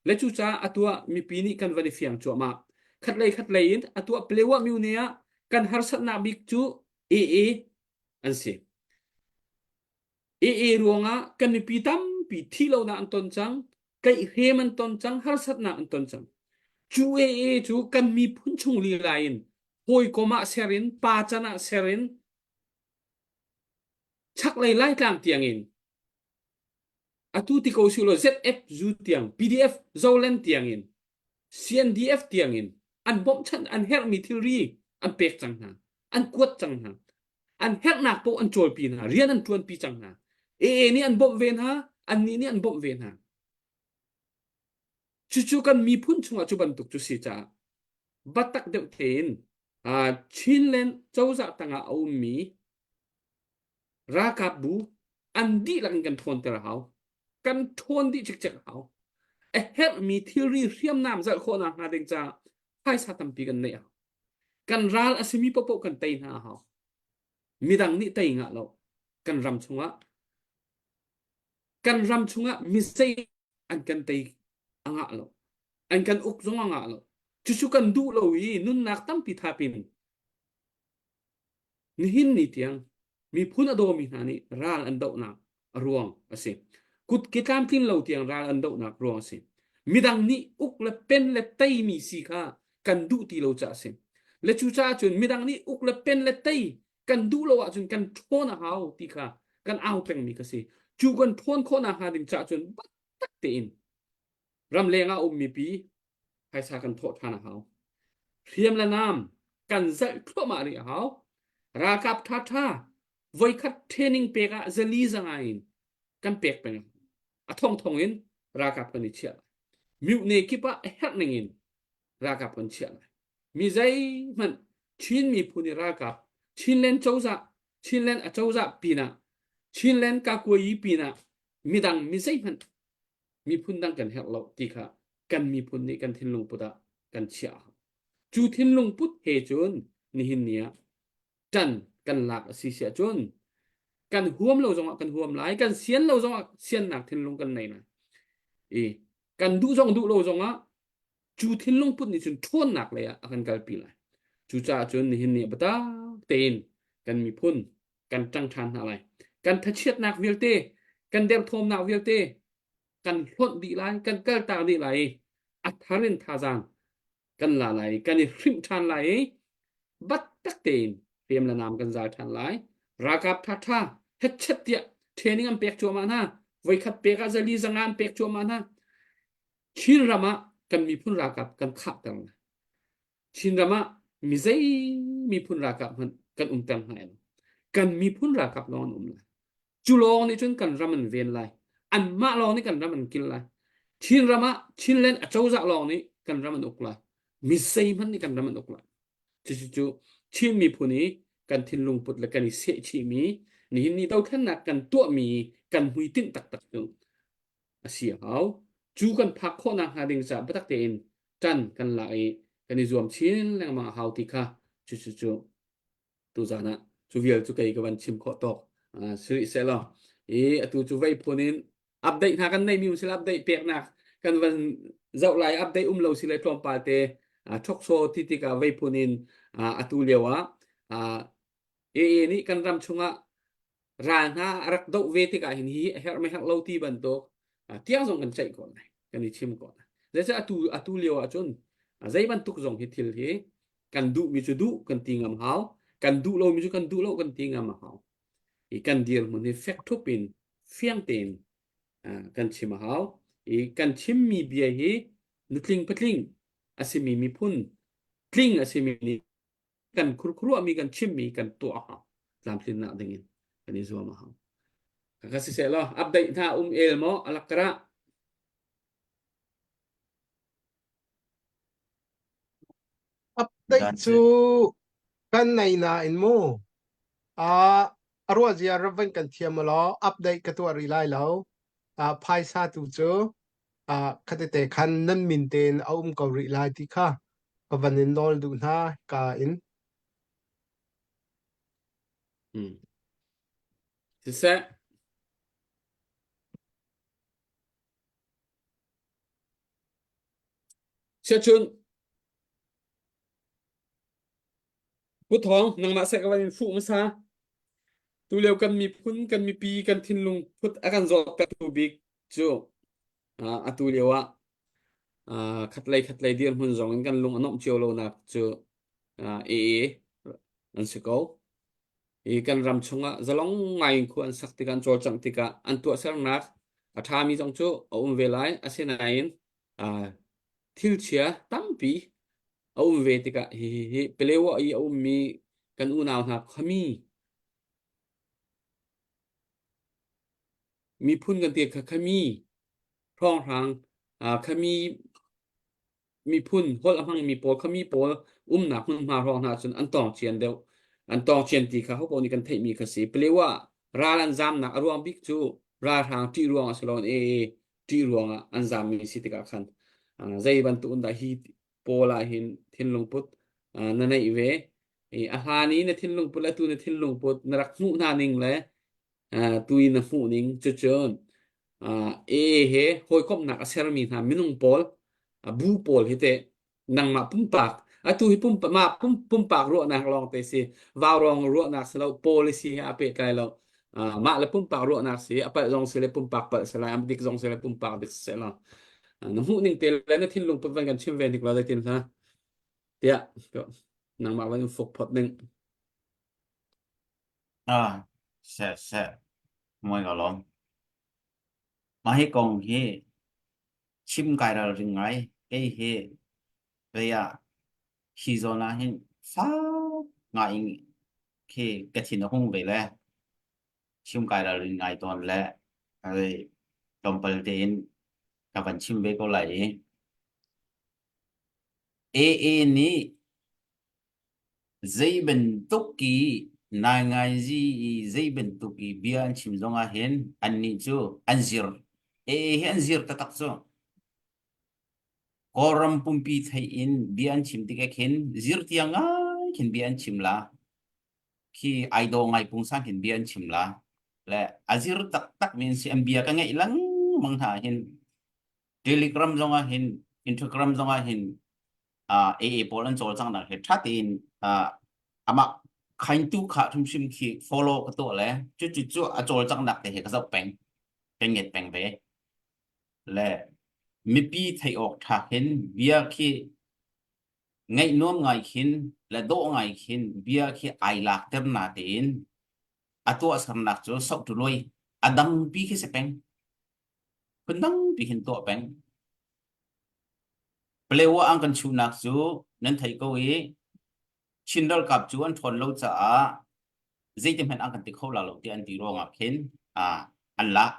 Le cucaah atu ah mipi nih kan van i fiang cuahmah. Khatlei khatlei in atu ah Palewa Myone ah kan harsatnak bik cu AA an si. AA ruangah kan mipi tampi thi lonak an ton cang, tlaihhrem an ton cang, harsatnak an ton cang. Cu AA cu kan miphun chung lila in hawikom ah ser in, pa can ah ser in, chaklei Laitlang tiang in atu ti ko si law ZF zu tiang PDF Zoland tiang in CNDF tiang in an bawmhchanh an herhmi thilri an pek cang hna an kuat cang hna an herhnak paoh an cawlpi hna rian an ṭuanpi cang hna AA nih an bawmh ve hna annih nih an bawmh ve hna cucu kan miphun chungah cu bantuk cu si caah batak deuh tein Chinland cozah tangah a ummi ralkapbu an dihlak in kan ṭhawnter a hau. Kan ṭhawn dih cikcek a hau. A herhmi thilri hriamnam zalh khawhnak hnga ding caah phaisa tampi kan neih a hau. Kan ral a simi paohpaoh kan tei hna a hau. Midang nih tei ngah lo. Kan ram chungah kan ram chungah mizei an kan tei a ngah lo. An kan uk zong a ngah lo. Cucu kan duh lo i nunnak tampi thapin Nihin ni tiang miphun a dawmi hna nih ral an dohnak a ruang a si. Kutke tlamtlin lo tiang ral an dohnak ruang a si. Midang nih uk le pen le teimi si kha kan duh ti lo caah a si. Le cucaah cun midang nih uk le pen le tei kan duh lo ahcun kan ṭhawn a hau ti kha kan au pengmi ka si. Cu kan ṭhawn khawhnak hnga ding caah cun biatak tein ramleng ah a ummi pi phaisa kan thawh ṭhan a hau. Hriam le nam kan zalh thluahmah rih a hau. Ralkap ṭhaṭha voikhat training pek ah zali zanga in kan pek peng. A thongthong in ralkap kan i chiah lai. Mihne kip ah a herh ning in ralkap kan chiah lai. Mi zeihmanh Chin miphun i ralkap Chinland cozah Chinland acozah pinah Chinland kakuayi pinah midang mi zeihmanh miphun dang kan herh lo ti kha kan miphun nih kan thinlung put ah kan chiah. Cu thinlung put he cun nihin ni ah ṭan kan lak a si siah cun kan huam lo zongah kan huam lai, kan sian lo zongah siannak thinlung kan nei lai. I kan duh zong duh lo zongah Cu thinlung put nih cun ṭhawnnak lei ah a kan kalpi lai. Cucaah cun nihin ni biatak tein kan miphun kan ṭang ṭhan hna lai. Kan thachiatnak vialte, kan derthawmnak vialte kan hlonh dih lai, kan kaltak dih lai i a thar in thazaang kan la lai, kan i hrimh ṭhan lai i battak tein hriam le nam kan zal ṭhan lai. Ralkap ṭhaṭha hetchet tiah training an pek cuahmah hna. Voikhat pek ah zali zanga an pek cuahmah hna. Chinram ah kan miphun ralkap kan khahter lai. Chinram ah mi zei miphun ralkap hmanh kan umter hna lo. Kan miphun ralkap lawng an um lai. Cu lawng nih cun kan ram an ven lai. Anmah lawng nih kan ram an kil lai. Chinram ah Chinland acozah lawng nih kan ram an uk lai. Mi zeihmanh nih kan ram an uk lai. Cucu cu Chin miphun i kan thinlung put le kan i sehchihmi nihin ni dothlennak kan tuahmi kan hmuitinh taktak cu a si a hau. Cu kan phak khawhnak hnga ding caah biatak tein ṭan kan lak i kan i zuam chin lengmang a hau ti kha cucu cu tuzan ah cu vial cu kei ka van chim khawh tawk si rih seh law i atu cu vei phun in update hna kan neimi um sila update peknak kan van zoh lai update um lo si le tlawmpal te thokso ti tikah vei phun in atu lio ah AA nih kan ram chungah ral hna a rak doh ve tikah hin hi a herh me herh lo ti bantuk tiang zong kan ceih ko lai kan i chim ko lai zeicah atu atu lio ah cun zei bantuk zong hi thil hi kan duhmi cu duh kan ti ngam hau kan duh lomi cu kan duh lo kan ti ngam a hau i kan dirhmun hi fek thup in fiang tein kan chim a hau i kan chimmi bia hi nutling patling a simi miphun tling a simi nih kan khurkhuruahmi kan chimmi kan tuah a hau tlamtlinnak ding in kan i zuam a hau ka si seh law update hna um el maw alak kara Update cu kan nei nain mu ah a ruah zia ravan kan thiam law update ka tuah rih lai lo. Ah phaisa tu cu ah khatete khan nan min tein a um ko rih lai ti kha ka van in nawl duh hna ka in. Hmm. Siseh Siacun Pu Thawng nangmah seh ka van in fuh hmasa. Tulio kan miphun kan mipi kan thinlung phut a kan zawttertu bik cu atu lio ah khatlei khatlei dirhmun zong in kan lung a nuamh cio lonak cu AA an si ko. I kan ram chungah zalong ngai in khua an sak tikah an cawlcangh tikah an tuahsernak a ṭhami zong cu a um ve lai. Asinain thil chia tampi a um ve tikah hihi hi Palewa i a ummi kan unau hna khuami miphun kan ti kha khami hrawnghrang khami miphun holh a hmangmi pawl khami pawl umnak hmunhma hrawng hna cun an tawng cian deuh an tawng cian ti kha hopo nih kan theihmi kha si Palewa ral an zamnak a ruang bik cu ralhrang ṭih ruang a si lo e ṭih ruangah an zammi si tikah khan zei bantuk in dah hi pawl ah hin thinlung put na neih ve i a hlan i na thinlung put le tu na thinlung put na rak hmuh hna ning le tu i na hmuh ning cucun AA he hawikomhnak a sermi hna minung pawl bu pawl hi teh nangmah pumpak atu hi pumpak mah pum, pumpak ruahnak lawng te si vaurawng ruahnak si lo policy he a pehtlai lo uh, mah le pumpak ruahnak si a palh zong si le pumpak palh si lai a dik zong si le pumpak dik si lo na hmuh ning te le na thinlung put van kan chim ve nik lo zeitin hla tiah nangmah van in fuk phot ning ah se se moi ka lom mah hi kong hi chim kai ralring ngai. Kei hi vei ah hi zawn ah hin fak ngai in khi ka thin a hung ve le chim kai ralring ngai tawn le ai tlawmpal tein ka van chim ve ko lai i AA nih Zei bantuk i nainganzi i zei bantuk i bia an chim zongah hin annih cu an zir. AA hi an zir taktak cu. Kawlram pumpi theih in bia an chim tikah khin zir tiang ngai khin bia an chim la. Khi ai daw ngai pungsan khin bia an chim la. Le a zir taktak mi an si. An bia ka ngaih lengmang hna hin Telegram zongah hin. Instagram zong ah hin uh, AA pawl an cawlcanghnak he ṭha tein uh, amah khaintu kha hrimhrim khi follow ka tuah le cu cu cu a cawlcanghnak te he ka zoh peng ka nget peng ve le mipi theih awk ṭha khin bia khi ngaih nuam ngai khin le dawh ngai khin bia khi ai lak ter na tein a tuahsernak cu soh tu loi a dang pi khi si peng phun dang pi khin tuah peng Palewa an kan chuhnak cu nan theih ko i Chin ralkap cu an ṭhawn lo caah zeiti hmanh an kan ti kho la lo tiah an ti ruangah khin an lak.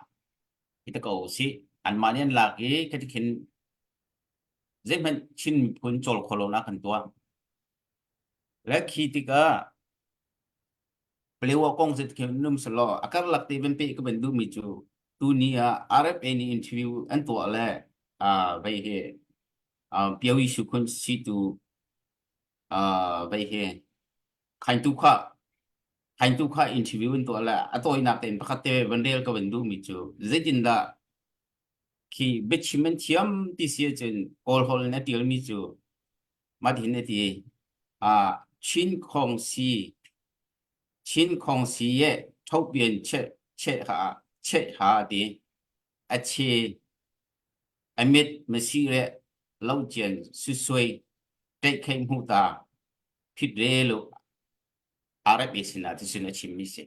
Hi ta ko usih. Anmah nih an lak i khati khin zeihmanh Chin miphun cawl kho lonak kan tuah. Le khi tikah Palewa kong cu khin num selaw a karlak te van peh ka van duhmi cu tuni ah RFA nih interview an tuah le uh, vei hi uh, Piawi Sukhun situ uh, vei hi khaintu kha khaintu kha interview an tuah le a tawinak tein pakhat te van rel ka van duhmi cu zeitindah khi biachim an thiam ti si ahcun Kawl holh in a tialmi cu Mah a ti. Ah Chin Khong Si Chin Khong Si ye thopian che che ha che ha ti. A che a mit masi le lo cian susui ṭeih kheih hmu ta phit re lu RFA sinah ti a chimmi si.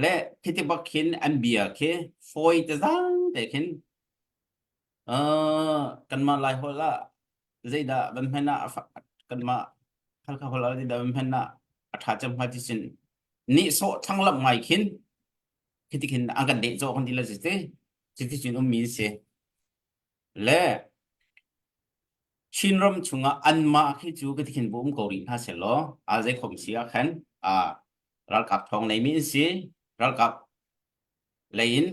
Le khiti bak khin an bia khi fawi te zang te khin Uh, kanmah Lai holh ah zeidah van hman ah kanmah Halkha holh ah zeidah van hman ah a ṭha cem hnga ti sin nihsawh thlanglamh ngai khin khiti khin an kan deh cawh kan ti la si te cuti cun ummi an si. Le Chinram chungah anmah khi cu ka ti khin bu um ko rih hna sehlaw a zei khom si ah khan uh, ralkap thawng neimi an si ralkap lei in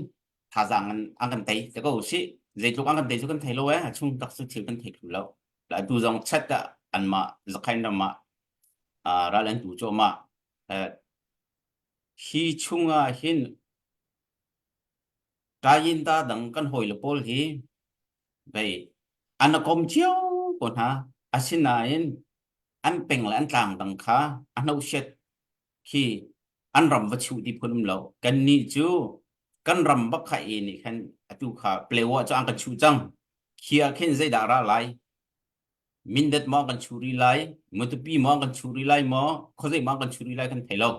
thazaang an an kan tei te ko usih zeitluk an kan tei cu kan thei lo eh a chung tak cu thil kan thei thlu lo la tu zong chat ah anmah zakhain ram ah ral an tu cuahmah hi chungah hin Tayinta dang kan hawi le pawl hi vei an kom cio ko hna asinain an peng le an tlang dang kha a hnohsiat khi an ram va chuh ti phun um lo. Kannih cu kan ram bak kha e nih khan atu kha Palewa cu an kan chuh cang. Khi ah khin zeidah ra lai? Mindat maw kan chuh rih lai? Matupi maw kan chuh rih lai maw? Khuazei maw kan chuh rih lai kan thei lo.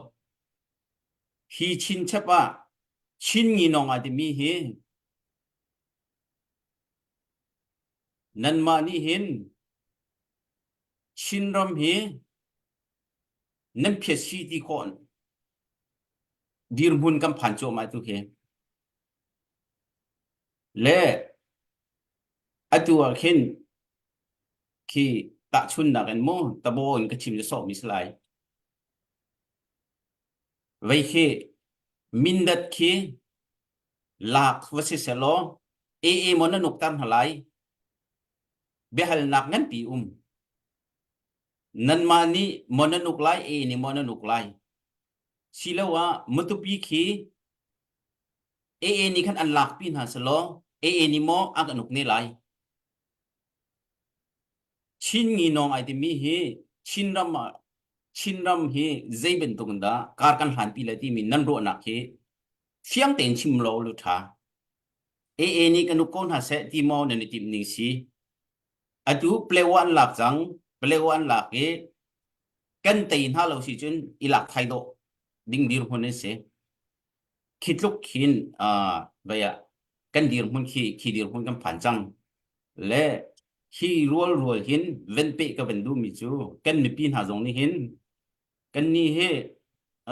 Hi chinchap ah Chin nginawng ai timi hi nanmah nih hin Chinram hi nan phiat si ti khawh dirhmun kan phan cuahmah tu khi le atu ah khin khi tahchunnak in mu tabo in ka chim sawh mi si lai vei khi mindat khi lak va si selaw AA mo na nuk tar hna lai biahalnak nganpi um Nanmah nih maw nan uk lai, e nih maw nan uk lai? Siloah Matupi khi AA nih khan an lakpi hna selaw AA nih maw a kan uk ne lai? Chin nginawng ai timi hi Chinram ah Chinram hi zei bantuk in dah kar kan hlanpi lai timi nan ruahnak hi fiang tein chim law lu ṭha. AA nih kan uk ko hna seh ti maw nan i timh ning si? Atu Palewa an lak cang. Palewa an lak i kan tei hna lo si cun i lak thai dawh ding dirhmun an si. Khi tluk khin uh, vei ah kan dirhmun khi khi dirhmun kan phan cang. Le hi rual rual hin ven pe ka van duhmi cu kan mipi hna zong nih hin kan ni hi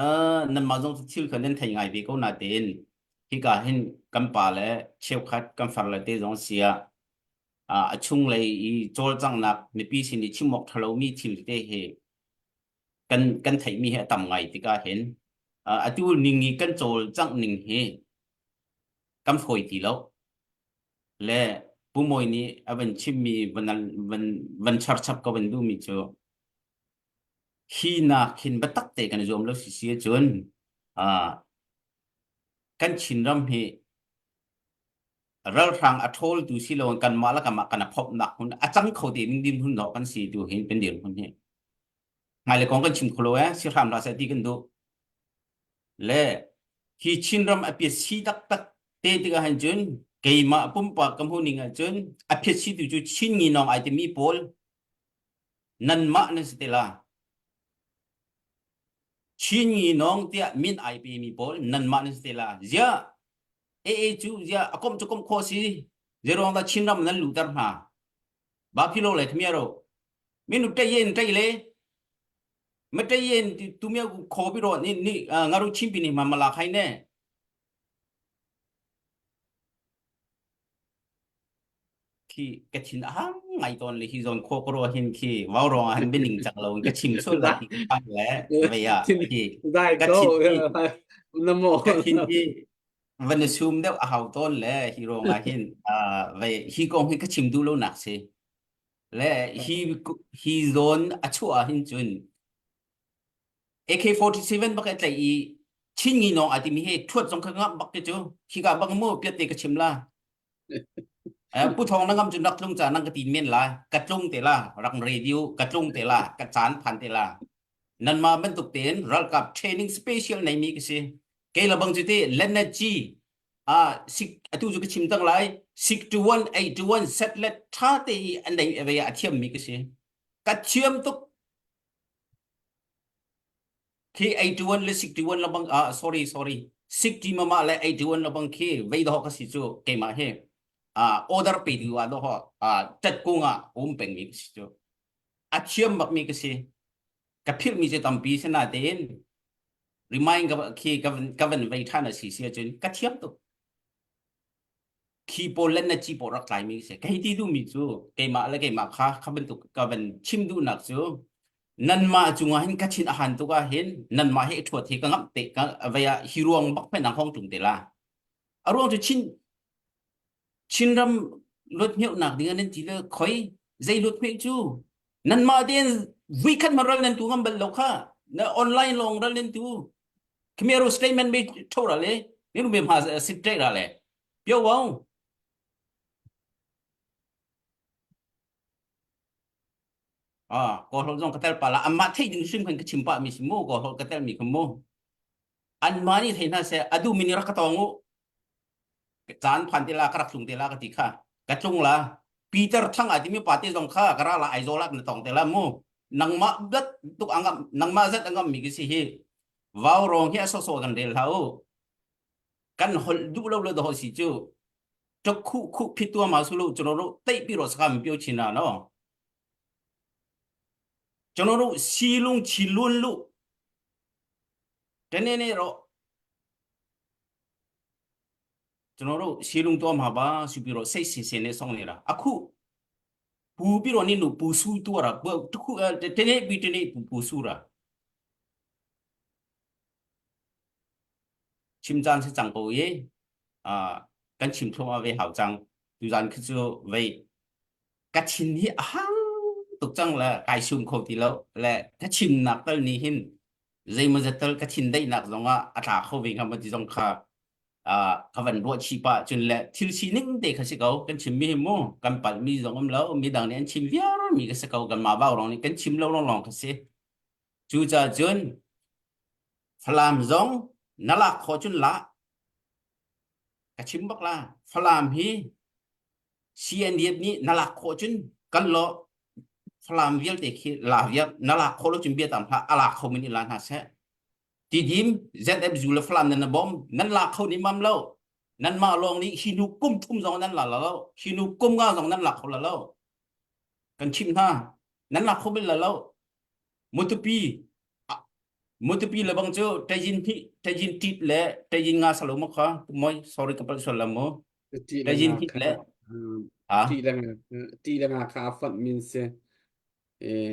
uh, nanmah zong cu thil kha nan thei ngai ve ko na tein hika hin kan pa le cheukhat kan far le te zong sia a chunglei i cawlcanghnak mipi sin i chim awk ṭha lomi thil te hi kan kan theihmi hi a tam ngai tikah hin atu ning i kan cawlcangh ning hi kan fawi ti lo le Pu Mawi nih a van chimmi van van van charchap ka van duhmi cu hi nak hin biatak te kan i zuam lo si si ahcun kan Chinram hi. Ralhrang a ṭhawltu si loin kanmah le kanmah kan i phomhnak hmun a cang kho te ding din hmun dawh kan si tu hin kan dirhmun hi. Hmailei kong kan chim kho lo eh, si hram hlah seh ti kan duh. Le hi Chinram a piat si taktak te tikah hin cun keimah pumpak ka hmuh ning ahcun a phiat situ cu Chin nginawng ai timi pawl nanmah nan si te la. Chin nginawng tiah min ai pemi pawl nanmah nan si te la. Ziah AA cu ziah a komh cu komh khawh si. Zeiruang dah Chinram nan luhter hna? Ba philo le khmia ro. Minu ṭei yen ṭei le ma ṭei yen tu mia kho bi ro ni ni ngaru chimpi ni ma mala khai ne. Khi ka thin a hang ngai tawn le hi zawn kho ko ro hin khi vau rong ah hin bining cak lo ka chim sul la ti ka le veya khi Dai ka ko thin hi namo ka thin hi van i sum deuh a hau tawn le hi rong ah hin ve hi kong hi ka chim duh lo nak si le hi hi zawn a chuah ah hin cun AK47 bak a tlaih i Chin ngi nong a timi he thuat zong kha ngam bak te cu khi ka bang mu piat te ka chim la pu thong na ngam cu nak tlung cha nang ka tin men la ka tlung te la rak radio ka tlung te la ka caan phan te la nan ma bantuk tein ralkap training special nei mi ka si kei la bang cu te Leonard G a sik atu cu ka chim tang lai 6 to 1 8 to 1 satellite tha te i an nei ve a thiam mi ka si ka thiam tuk Khi 81 le 61 la bang ah sorry sorry 60 mama le 81 la bang khi vei do ka si cu keimah hi ah order pe tu ah do ho ah tat kung ah um peng mi ka si cu a thiam bak mi ka si ka philh mi cu tampi si na tein remind ka khi ka ka van vei than a si si ahcun ka thiam tuk khi pawl le na ci pawl rak tlai mi si kei ti duhmi cu keimah le keimah kha kha bantuk ka van chim duhnak cu nanmah cungah hin ka chin a han tuk ah hin nanmah hi ṭhuat hi ka ngamh te ka vei ah hi ruang bak phen ang hong ṭung te la a ruang cu chin Chinram luat hmeuhnak ding ah nan ti le khoi zei luat hmeuh cu nanmah tein vui khat ma ral nan tu ngam bal lo kha na online lawng ral nan tu Khmer statement be tho ra le ni me ma sit tre ra le pio wong ah ko hol zong ka tel pa la amma thei ding hrim khan ka chim pa mi si mu ko hol ka tel mi kha mu an ma ni thei na se adu mi ni rak ka tong u caan phan te la ka rak tlung te la ka ti kha ka tlung la Peter Thang a timi pa te zong kha ka ra la Aizawl ah na tong te la mu nangmah zat tuk angam nangmah zat angam mi ki si hi vau rong hi a so so kan rel hau kan hol duh lo lo do si chu tok khu khu phit tua ma su lo chro ro tei pi ro sakam pio china no chro ro silung chilun lu tene ne ro ကျွန်တော်တို့ရှေးလုံးတော့မှာပါဆိုပြီးတော့စိတ်ဆင်ဆင်နဲ့စောင့်နေတာအခုပူပြီးတော့နင်တို့ပူဆူတော့တာတခုတနေ့ပြီးတနေ့ပူပူဆူတာchim caan si cang ko i ah kan chim thluahmah ve hau cang tuzan khi cu vei ka thin hi a hang tuk cang le kai sum kho ti lo le ka chimnak tal nih hin zeimaw zat tal ka thin daihnak zongah a tla kho ve hnga maw ti zong kha ka van ruah chih pah cun le thil sining te kha si ko kan chim mi hi mu kan palh mi zong um lo mi dang nih an chim viar mi ka si ko kan mah vau rong nih kan chim lo long long ka si cu ca cun Falam zong na lak khawh cun la ka chim bak la Falam hi CNDF nih na lak khawh cun kan lo Falam vialte khi la viar na lak khawh lo cun bia tam hlah a lak kho min in la hna seh Tidim ZFU le Falam nan na bom nan la kho ni mam lo nan mah lawng nih hi hnu kum thum zong nan la la lo hi hnu kum nga zong nan la kho la lo kan chim hna nan la kho bel la lo Mutupi Mutupi le bang cu Tajin hi Tajin tit le Tajin nga salo ma kha moi sorry ka pal sual la mu Tajin hit le ha ti le nga ti le nga kha fonh min si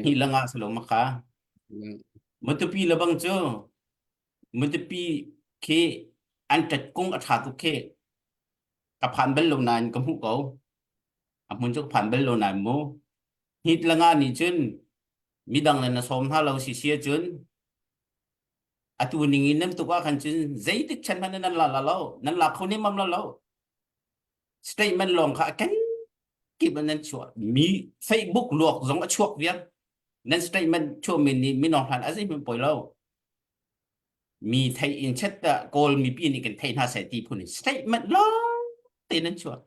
hi le nga salo ma kha Matupi le bang cu Matupi khi an tat kung a tha tuk khi ka phan bal lo nain ka hmuh ko a hmun cu ka phan bal lo nain mu hit le nga nih cun midang le na sawm hna lo si si ahcun atu ning in nan tuk ah khan cun zeitik chan hmanh nan la la lo nan la kho nemam la lo. Statement lawng kha a ken kip in nan chuah. Mi Facebook luak zong a chuak viar. Nan statement chuahmi nih minong hlan a zeihmanh poi lo. Mi thei in chet Kawl mipi nih kan thei hna seh ti phun in statement lawng te nan chuah.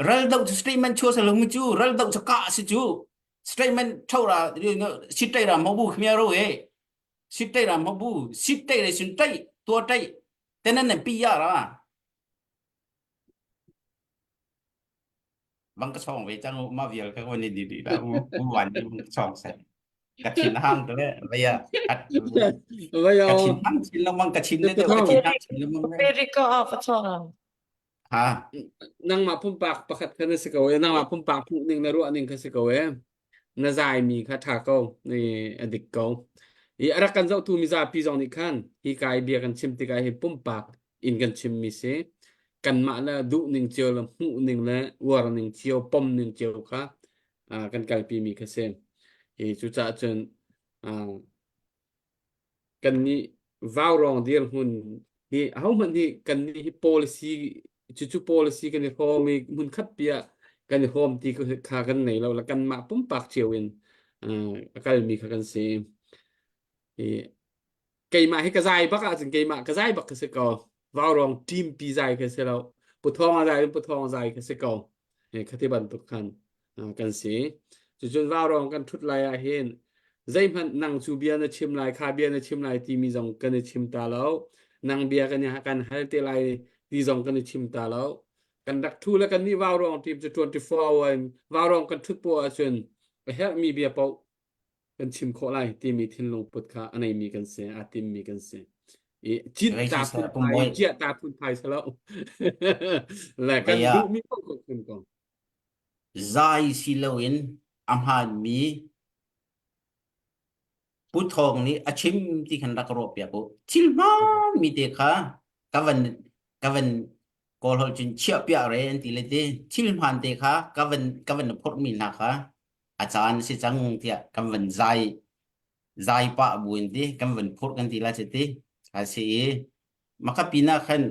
Ral do cu statement chuah sa lo mu cu ral do cu ka si cu statement thora sit tai ra mo bu khmia ro e sit tai ra mo bu sit tai re sun tai tua tai tenan nan pi ya ra bang ka chong ve chang ma vial ka ko ni di di la u u wan ni bang ka chong sai ka thin hang te le vaya at Vaya ka thin hang chin lengmang ka chin le deuh ka thin hang chin lengmang le America ah ka chong. ha nangmah pumpak pakhat kha na si ko e nangmah pumpak hmuh ning na ruah ning kha si ko e na zai mi kha tha ko i a dik ko i a rak kan zohtu mizapi zong nih khan hi kai bia kan chim tikah hi pumpak in kan chim mi si kanmah le duh ning cio le hmuh ning le uar ning cio pom ning cio kha kan kalpi mi kha si i cucaah cun Kannih vaurawng dirhmun hi ahohmanh hi kannih hi policy cucu policy kan i hrawm i hmunkhat pi ah kan i hrawm ti kha kan nei lo le kanmah pumpak cio in a kalmi kha kan si. I keimah hi ka zai bak ahcun keimah ka zai bak ka si ko. Vaurawng team pi zai ka si lo. Puthawng a zai in puthawng zai ka si ko. Khati bantuk khan kan si. Cucun vaurawng kan ṭhut lai ah hin zeihmanh nang cu bia na chim lai, kha bia na chim lai timi zong kan i chim ta lo. Nang bia kan i kan hal te lai ti zong kan i chim ta lo. Kan rak ṭhu le kan nih vaurawng team cu 24 hour in vaurawng kan ṭhut poah ahcun a herhmi bia paoh kan chim khawh lai timi thinlung put kha a neimi kan si, aa timmi kan si. I cit ta phunphai, ciah ta phunphai si lo. Le kan duhmi paoh kan chim ko. Zai si loin a hmaanmi Pu Thawng nih a chim ti khan rak ruah piak u. Thil hmaanmi te kha ka van ka van Kawl holh cun chiah piah re an ti le ti. Thil hmaan te kha ka van ka van phorhmi hna kha a caan si cang tiah kan van zai zai pah buin ti kan van phurh kan ti la ci ti. A si i maka pinah khan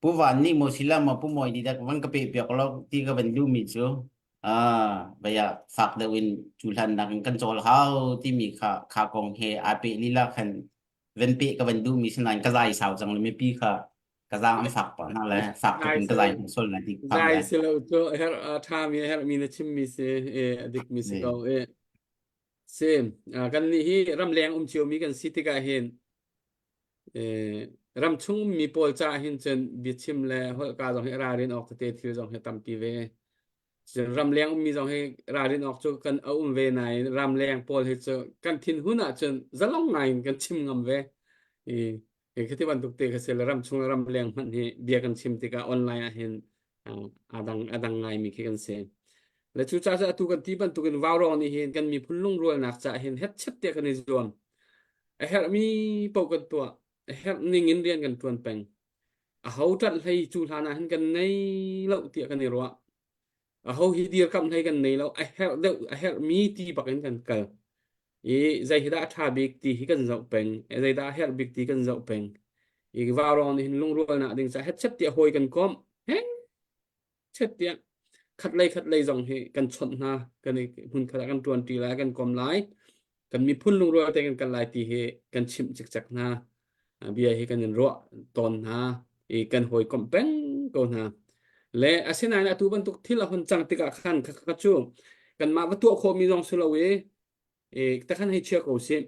Pu Van nih maw sila maw Pu Mawi nih dah van ka peh piak lo ti ka van duhmi cu ah baya fak deuh in cu hlan nak in kan cawl hau timi kha kha kong he aa peh lila khan van peh ka van duhmi sinain ka zai sau cang le mipi kha ka zaang an fak pah hna le fak tuk in ka zai hnu sol na ti phang Zai le si lo cu her a ṭhami a herhmi na chimmi si e a dikmi si ko e si kan nih hi ramleng um ciomi kan si tikah hin Ramchung ummi pawl caah hin cun biachim le holhka zong hi ralrin awk tete thil zong hi tampi ve. Cun ramleng ummi zong hi ralrin awk cu kan a um ve nain ramleng pawl hi cu kan thinhun ahcun zalong ngai in kan chim ngam ve. I hi khi ti bantuk te kha si le ramchung le ramleng hmanh hi bia kan chim tikah online ah hin a dang a dang ngaimi khi kan si. Le cucaah cu atu kan ti bantukin vaurawng nih hin kan miphun lungrualnak caah hin hetchet tiah kan i zuam. A herhmi paoh kan tuah. A herh ning in rian kan ṭuan peng. Aho ṭanh hlei cu hlan ah hin kan nei lo tiah kan i ruah. Aho hi dirkamh hlei kan nei lo. A herh deuh a herhmi ti bak in kan kal. I zei hi dah a ṭha bik ti hi kan zoh peng. Zeidah a herh bik ti kan zoh peng. I vaurawng nih hin lungrualnak ding caah hetchet tiah hawi kan komh. He chet tiah khatlei khatlei zong hi kan chawnh hna kan i hmun khat ah kan ṭuan ṭi lai kan kom lai kan miphun lungrual te kan kal lai ti hi kan chimh cikcek hna bia hi kan in ruah tawn hna i kan hawikomh peng ko hna le asinain atu bantuk thil a hun cang tikah khan kha cu kanmah va tuah khawhmi zong si lo i e takhan hei chia ko sih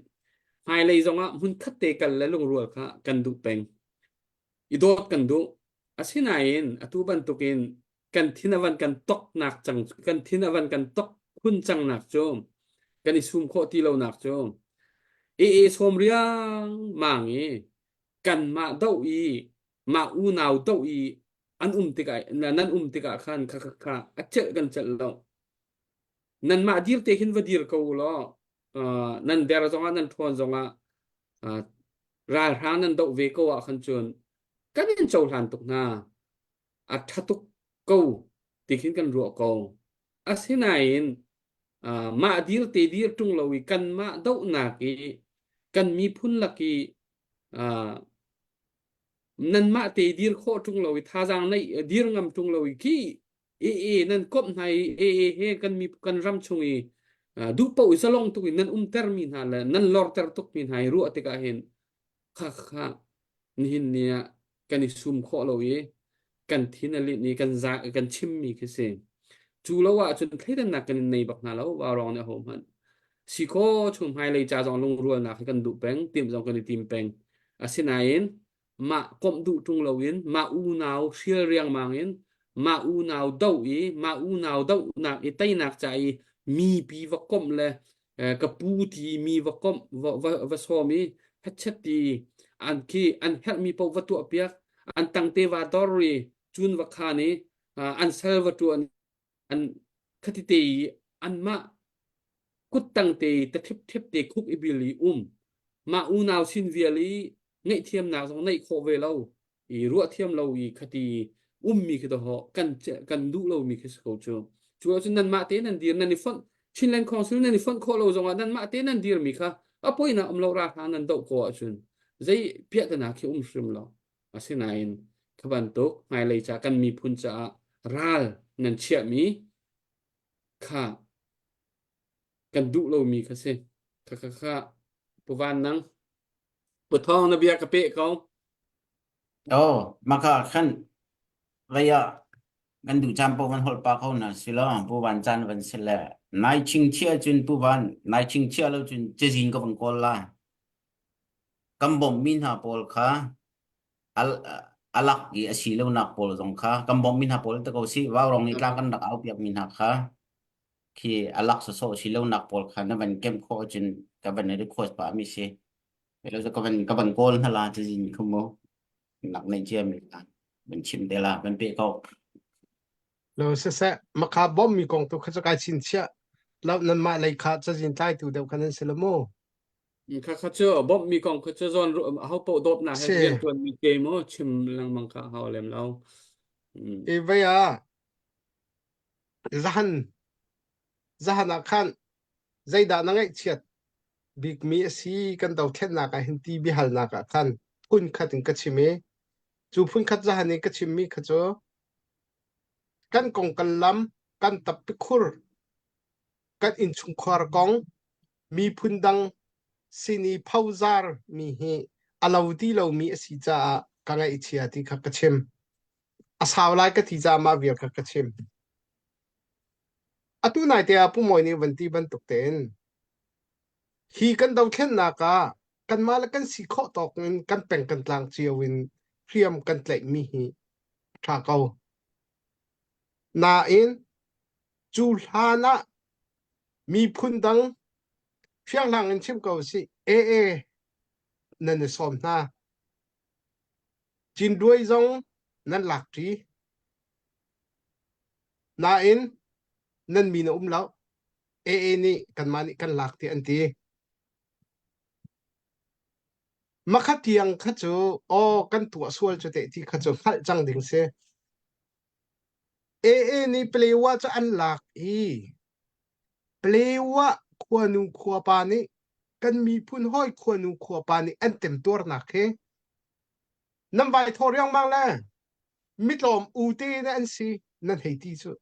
hmailei zongah hmun khat te kal le lungrual kha kan duh peng i dawt kan duh. Asinain atu bantukin kan thin a van kan toknak cang kan thin a van kan tok khun cangnak cu kan i sum khawh ti lonak cu e e sawm riang mang i kanmah doh i mah unau doh i an um tikah nan um tikah khan kha kha kha a celh kan celh lo nanmah dir te khin va dir ko u law uh, nan der zongah nan ṭhawn zongah uh, ralhrang nan doh ve ko ah khan cun kan in cohlan tuk hna a ṭha tuk ko ti khin kan ruah ko asinain uh, mah dir te dir ṭung lo i kanmah dohnak i kan miphun lak i uh, Nanmah te dir khawh ṭung lo i thazaang neih dir ngam ṭung lo i khi ee nan komh hna i ee he kan mi kan ram chung i duh paoh i zalong tuk in nan umter mi hna le nan lorter tuk mi hna i ruah tikah hin kha kha nihin ni ah kan i sum khawh lo i kan thin a linh i kan za kan chimmi khi si. Cu lo ahcun thleidannak kan in nei bak hna lo vaurawng nih aho hmanh. Si khaw chung hmailei ca zong lungrualnak hi kan duh peng, timh zong kan i tim peng. Asinain mah komh duh ṭung loin mah unau hrial riangmang in mah unau doh i mah unau dohnak i teinak ca i mipi va komh le ka pu ti mi va komh va, va, va sawm i hetchet ti an khi an herhmi paoh va tuah piak an tangte va dor i cun va khan i an sal va ṭuan an khati te i anmah kuttang te i taṭhipṭhep te khuk i bil i um mah unau sin vial i ngaihthiamnak zong neih khawh ve lo i ruahthiam lo i khati ummi khi toho kan kan duh lomi khi si ko cu. Cu ahcun nanmah te nan dir nan i fonh Chinland Council nan i fonh khawh lo zongah nanmah te nan dirmi kha a poinak um lo ralhrang nan doh ko ahcun zei piahtana khi um hrim lo. Asinain kha bantuk hmailei ca kan miphun caah ral nan chiahmi kha kan duh lomi kha si. Kha kha kha Pu Van nang Pu Thawng na bia ka peh ko. Oh, maka khan vaya kan duh caan paoh van holh pa kho hna si lo Pu Van caan van si le nai chingchia cun Pu Van nai chingchia lo cun cazin ka van kawl la. Kan bawmhmi hna pawl kha a lak i a si lonak pawl zong kha kan bawmhmi hna pawl te ko si vaurong i tla kan rak au piakmi hna kha khi a lak sawsawh si lonak pawl kha na van kemh khawh ahcun ka van i request pah mi si. Lo ka van ka van kawl hna la cazin khu mu nak nei cia mi la van chim te la van pe ko. Lo siseh makha bawm mi kong tu kha cu kai chinchiah lo nan mah lei kha cazin tlaitu deuh kha nan si lo mu. Kha kha cu bawmh mi kong kha cu zawn ho paoh dawtnak he Si. rian ṭuan mi te mu chim lengmang kha hau lem lo. Mm. I vei ah zahan zahan ah khan zeidah na ngaihchiat bikmi a si kan dothlennak ah hin ti biahalnak ah khan phun khat in ka chim i cu phun khat zahan i ka chimmi kha cu kan kong kan lam kan tappi khur kan innchungkhar kong miphun dang sin i phozar mi hi a lo ti lomi a si caah ka ngaihchia ti kha ka chim. A sau lai ka ti caah mah vial kha ka chim. Atu naite ah Pu Mawi nih van ti bantuk tein hi kan dothlennak ah kanmah le kan si khawh tawk in kan peng kan tlang cio in hriam kan tlaihmi hi a ṭha ko. Nain cu hlan ah miphun dang fianghlang in chim ko sih AA nan i sawm hna. Cinduai zong nan lak ṭi. Nain nan min a um lo. AA nih kanmah nih kan lak tiah an ti. Makhat tiang kha cu aw kan tuah sual cu teh ti kha cu hngalh cang ding si. AA nih Palewa cu an lak i Palewa khuanu khuapa nih kan miphun hawi khuanu khuapa nih an temtuarnak hi nan vai thaw riangmang le mitlawm u te na an si nan hei ti cu.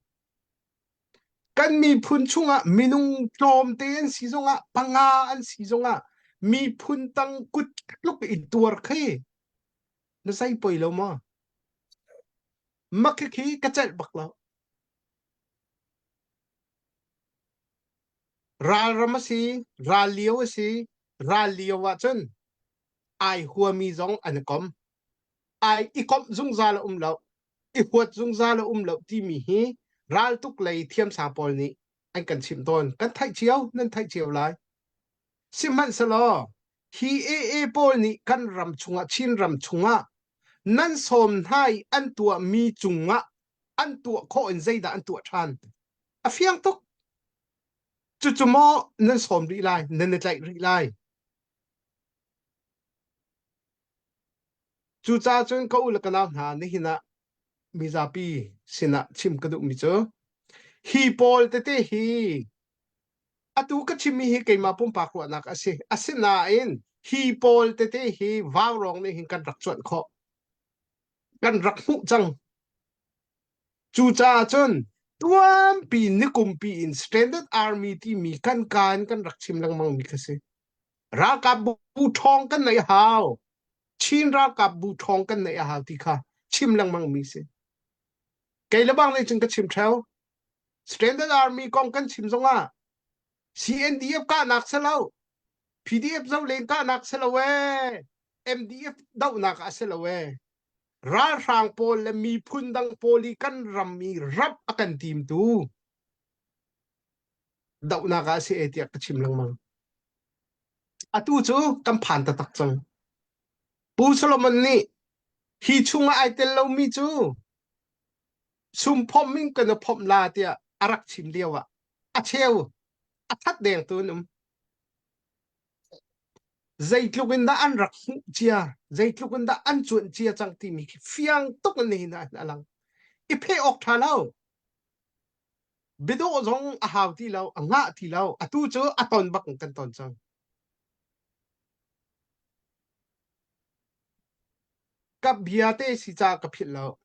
Kan miphun chungah minung tlawmte an si zongah panga an si zongah miphun tang kut tluk i tuar khi na zei poi lo maw? Mak khi ka celh bak lo. Ralram a si, ral lio a si, ral lio ahcun ai huami zong an i kom. Ai i komh zungzal a um lo. I huat zungzal a um lo timi hi raltuk lei thiamsang pawl nih an kan chimh tawn. Kan theih cio, nan theih cio lai. Sihmanhsehlaw hi AA pawl nih kan ram chungah Chin ram chungah nan sawm hna i an tuahmi cungah an tuah khawh in zeidah an tuah ṭhan? A fiang tuk. Cucu maw nan sawm rih lai, nan i tlaih rih lai. Cucaah cun ka u le ka nau hna nihin ah mizapi sinah chim ka duhmi cu hi pawl tete hi atu ka chimmi hi keimah pumpak ruahnak a si. Asinain hi pawl tete hi vaurawng nih hin kan rak cuanh khawh. Kan rak hmuh cang. Cucaah cun tuanpi nikumpi in Standard Army timi kan ka in kan rak chim lengmang mi kha si. Ralkap bu ṭhawng kan neih a hau. Chin ralkap bu ṭhawng kan neih a hau ti kha chim lengmang mi si. Kei le bang nih cun ka chim ṭheo. Standard Army kong kan chim zongah CNDF kahnak si lo, PDF zohlen kahnak si lo ee, MDF dohnak ah si lo ee. Ralhrang pawl le miphun dang pawl i kan ram i rap a kan timtu dohnak ah a si e tiah ka chim lengmang. Atu cu kan phan taktak cang. Pu Solomon nih hi chungah ai tel lomi cu sumphomh in kan i phomh la tiah a rak chim lio ah a cheu a that dengtu an um. Zeitluk in dah an rak hmuh cia, zeitluk in dah an cuanh cia cang timi khi fiang tuk in nihin ah a lang. I pheh awk ṭha lo. Biadawh zong a hau ti lo, a ngah ti lo. Atu cu a ton bak in kan ton cang. Ka bia te si caah ka philh lo.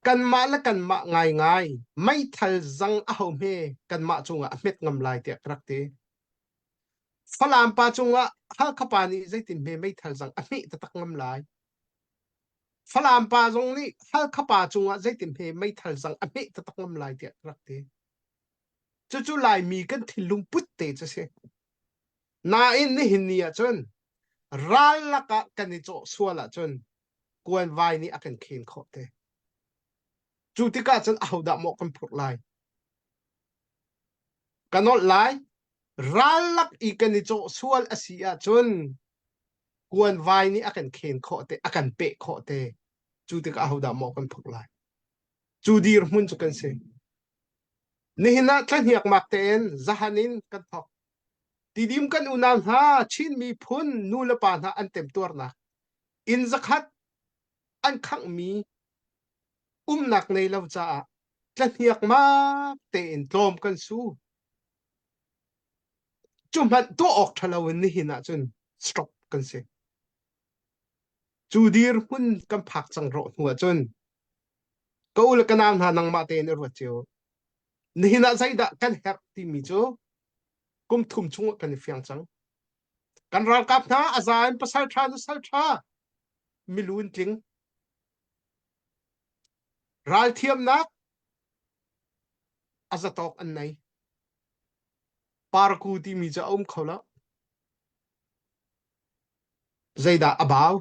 Kanmah le kanmah ngaingai meithal zang aho hme kanmah cungah a hmet ngam lai tiah ka rak ti. Falam pa cungah Halkha pa nih zeitin hme meithal zang a hmeh taktak ngam lai. Falam pa zong nih Halkha pa cungah zeitin hme meithal zang a hmeh taktak ngam lai tiah ka rak ti. Cucu Laimi kan thinlung put te cu si. Nain nihin ni ahcun ral lakah kan i cawh sual ahcun kuanvai nih a kan khen khawh te. Cu tikah cun ahodah mawh kan phurh lai? Ka nolh lai. Ral lak i kan i cawh sual a si ahcun kuanvai nih a kan khen khawh te, a kan peh khawh te. Cu tikah ahodah mawh kan phurh lai? Cu dirhmun cu kan si. Nihin ah tlahniakmak tein zahan in kan thawk. Tidim kan unau hna Chin miphun nu le pa hna an temtuarnak inn zakhat an khanghmi umnak nei lo caah tlahniakmak tein tlawm kan su. Cu hmanh tuah awk ṭha lo in nihin ah cun stop kan si. Cu dirhmun kan phak cang rawh hnu ah cun ka u le ka nau hna nangmah tein i ruat cio. Nihin ah zeidah kan herh timi cu kum thum chung kan i fiang cang. Kan ralkap hna a za in pasal ṭha nusal ṭha milu in tling. Ralthiamnak a zatawk an nei. Parku timi cu a um kho lo. Zeidah a bau?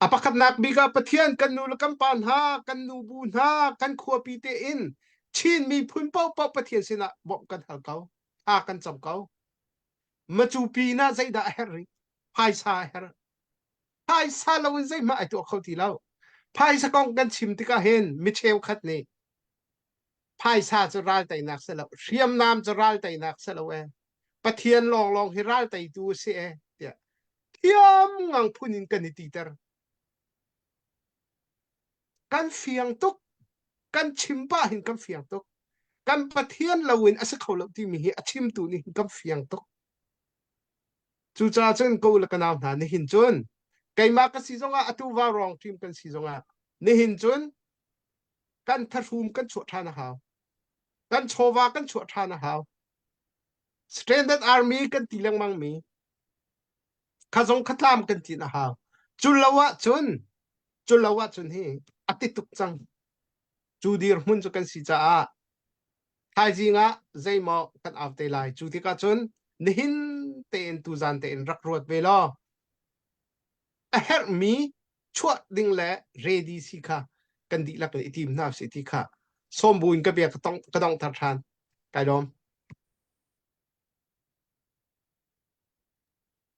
A pakhatnak bik ah Pathian kan nu le kan pa hna, kan nubu hna, kan khuapi tein Chin miphun paohpaoh Pathian sinah bawmh kan hal ko. Thla kan cam ko. Macu pinah zeidah a herh rih? Phaisa a herh. Phaisa loin zeihmah ai tuah kho ti lo. Phaisa kong kan chim tikah hin mi cheukhat nih phaisa cu ral teinak si lo, hriamnam cu ral teinak si lo ee. Pathian lawnglawng hi ral teitu a si ee tiah thiam ngang phun in kan i titer. Kan fiang tuk. Kan chim pah hin kan fiang tuk. Kan Pathian loin a si kho lo timi hi a chimtu nih hin kan fiang tuk. Cucaah cun ka u le ka nau hna nihin cun keimah ka si zongah atu vaurawng team kan si zongah nihin cun kan thahrum kan chuah ṭhan a hau. Kan chawva kan chuah ṭhan a hau. Standard Army kan ti lengmang mi kha zong kha tlam kan tin a hau. Cu lo ahcun cu lo ahcun hi a ti tuk cang. Cu dirhmun cu kan si caah thaizing ah zeimaw kan au te lai. Cu tikah cun nihin tein tuzan tein rak ruat ve law a herhmi chuah ding le ready si kha kan dihlak in i tim hna usih ti kha sawm buin ka bia ka tong ka donghter ṭhan. Kai lawm.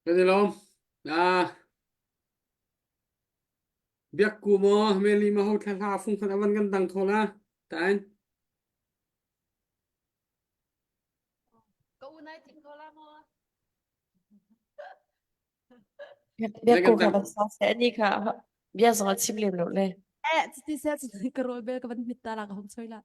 Kan i lawm. Ah, biak ku maw meli ma ho thla hla fung khan avan kan dang thola tain. Ka unai ting ko la maw? Biak ko kha van sa seh ani kha bia zong a chim lem lo le. Eh, cuti seh cuti ka rawl bel ka van hmit ta la ka hong choi la.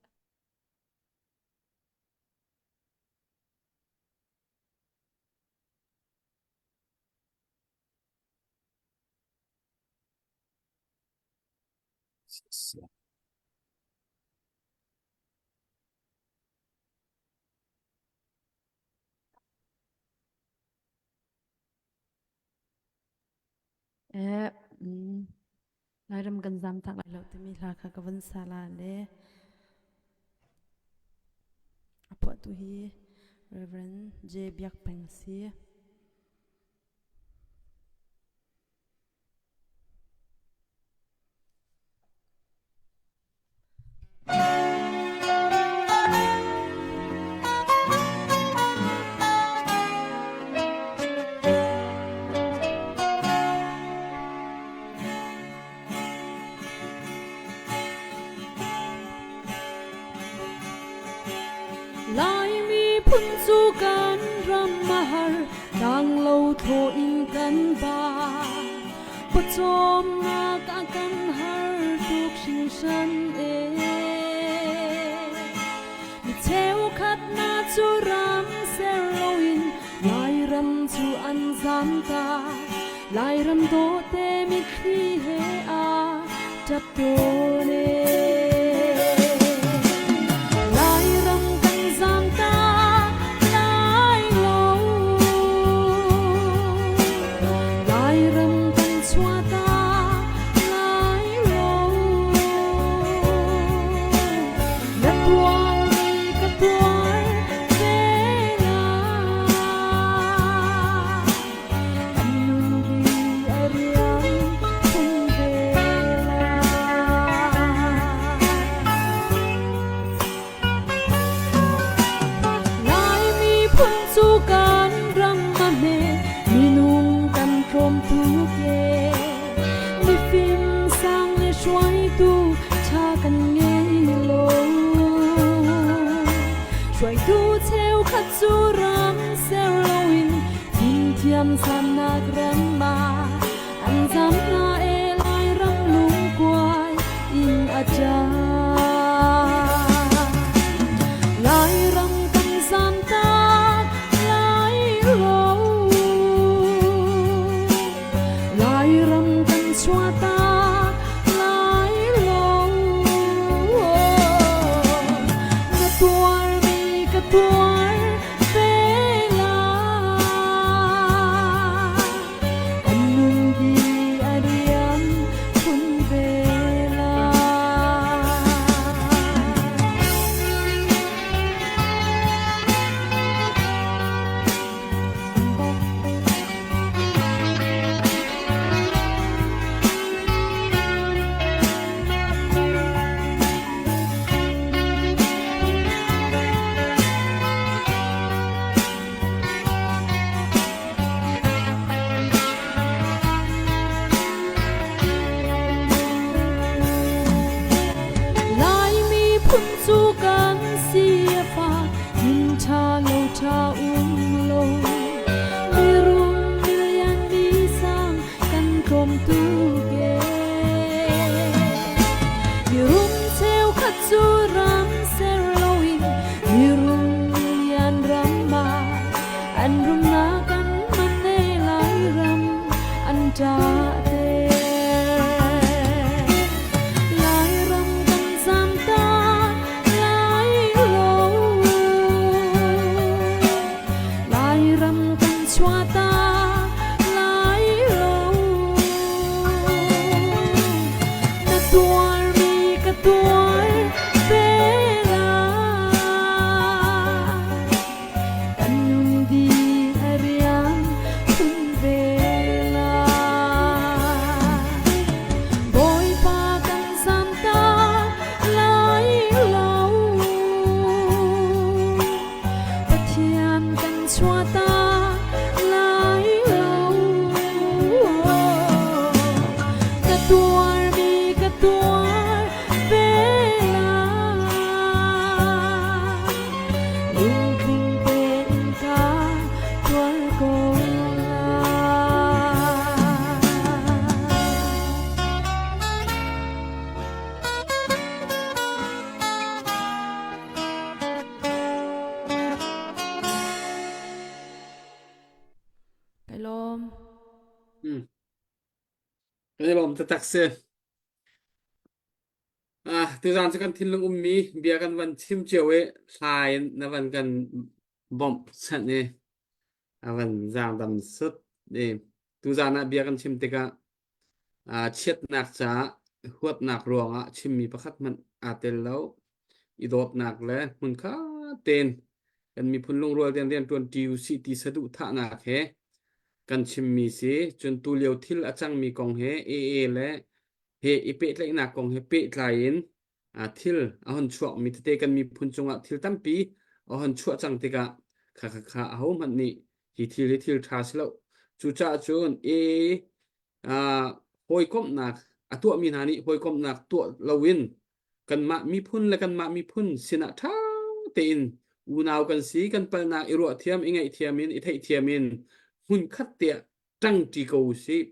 Eh, mm, Lairam kan zam tak lai lo timi hla kha ka van sa la le a phuahtu hi Reverend J. Biak Peng si. Laimi phun cu kan ram a har, tlanglo thlaw in kan ba. Pawcawmnak a kan har tuk hringhran e. Mi cheukhat hna cu ram ser loin Lairam cu an zam ta. Lairam dawte mitthli he a ṭap tawn e. Lairam kan zam ta lai lo. Lairam kan chuah ta lai lo. Na tuarmi ka tuar ve lai. Kan nun ri a riam khun ve lai. Laimi phun cu kan ram a hme, minung kan tlawm tuk e. Mifim sang le hruaitu ṭha kan ngei lo. Hruaitu cheukhat cu ram ser loin fimthiam sannak ram ah an zam hna e Lairam lungkuai in a ṭap. Lairam kan zam tak lai lo. Lairam kan chuah tak lai lo. Na tuarmi ka tuar ve lai. Kan nun hi a riam khun ve lai. Laimi phun cu kan si a fak, inn ṭha lo ṭha um lo. Mirum milian mi sang kan tlawm tuk e. Mirum cheukhat cu ram ser loin mirum milian ram ah an rumnak an man e Lairam an ṭah ter. Lairam kan zam ta lai lo. Lairam kan chuah ta lai lo. Na tuarmi ka tuar ve lai. Kan nun di a riam khun ve lai. Bawipa kan zam ta lai lo. Pathian kan chuah ta lai lo. Ka tuarmi ka tuar ve lai. Lungtling tein ka tuar ko lai. Kai lawm. Kan i lawm taktak si. Ah, tuzaan cu kan thinlung ummi bia kan van chim cio i hla in na van kan bawmh chanh i a van zaangdam sut i tuzaan ah bia kan chim tikah ah chiatnak caah huatnak ruangah chimmi pakhat hmanh aa tel lo. I dawtnak le hmunkhat tein kan miphun lungrual tein rianṭuan ṭi usih ti saduhthahnak he kan chimmi si. Cun tulio thil a cangmi kong he AA le he i pehtlaihnak kong he pehtlai in thil a hon chuakmi tete kan miphun cungah thil tampi a hon chuah cang tikah kha kha kha ahohmanh nih hi thil hi thil ṭha si lo. Cucaah cun AA hawikomhnak a tuahmi hna nih hawikomhnak tuah loin kanmah miphun le kanmah miphun sinah ṭha tein unau kan si kan palnak i ruahthiam i ngaihthiam in i theihthiam in hmunkhat tiah ṭangṭi ko usih.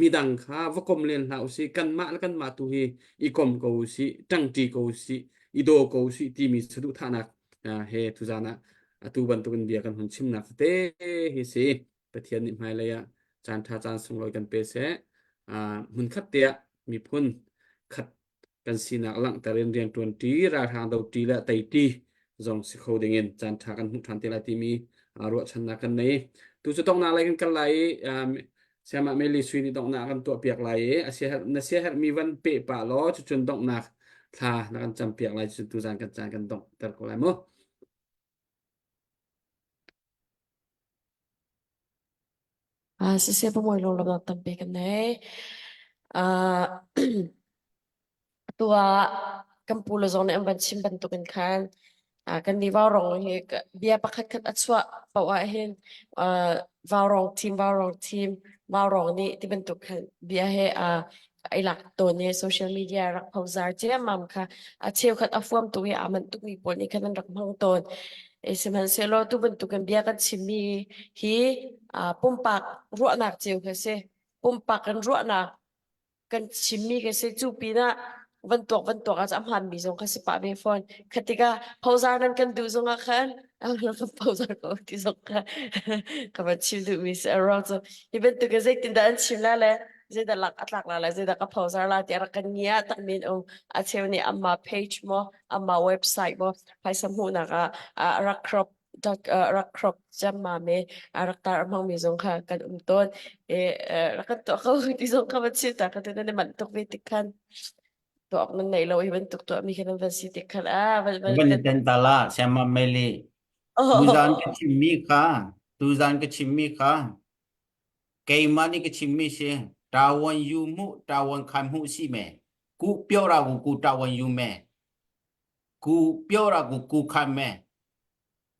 Midang kha va kom len hlah usih. Kanmah le kanmah tu hi i kom ko usih, ṭangṭi ko usih, i daw ko usih timi saduhthahnak he tuzaan ah atu bantukin bia kan hun chimnak tete hi si. Pathian nih hmailei ah caan ṭha caan sunglawi kan pe seh. Hmunkhat te ah miphun khat kan sinak langhter in rianṭuan ṭi, ralhrang do ṭi le tei ṭi zong si kho dingin caan ṭha kan hmuh ṭhan te lai timi ruahchannak kan nei. Tu cu donghnak lei kan kal lai i Siamah Meli Sui nih donghnak kan tuah piak lai i a siaherh na siaherhmi van peh pah law cucun donghnak thla na kan cam piak lai cun tuzan kan caan kan donghter ko lai mu. Ah, siseh pamuai lunglawmhnak tampi kan nei. Ah, atu ah kan pu le zong nih an van chim bantukin khan ah, kan nih vaurawng hi ka- bia pakhat khat a chuah paoh ah hin ah, vaurawng team vaurawng team vaurawng nih ti bantuk khan bia he ah ai lak tawn i social media rak phozar ciammam kha a cheukhat a fuam tuk i aa manh tukmi pawl nih khan an rak hmang tawn. E sihmanhsehlaw tu bantukin bia kan chimmi hi ah pumpak ruahnak cio kha si. Pumpak kan ruahnak kan chimmi ka si. Cu pinah van tuak van tuak ah a hmaanmi zong kha si pah ve fawn. Kha tikah phozar nan kan duh zongah khan kan phozar ko ti zong kha ka van chim duhmi si. A ruang cu hi bantuk in zeitindah an chim la le zeidah lak a tlak la le zeidah ka phozar la tiah rak kan ngia tak men um. A cheu nih amma page maw amma website maw phaisa hmuhnak ah a rak crop rak crop ciammam i a rak tar a hmangmi zong kha kan um tawn. I rak kan tuah ko ti zong kha van chim ta ka tu nan i manh tuk ve tik khan tuah awk nan nei lo i bantuk tuahmi kha nan van si tik khan ah van van Van ten ta la siama meli tuzan ka chimmi kha tuzan ka chimmi kha keimah nih ka chimmi si tawan yu mu tawan khan mu si me ku pyo ra ku ku tawan yu me ku pyo ra ku ku khan me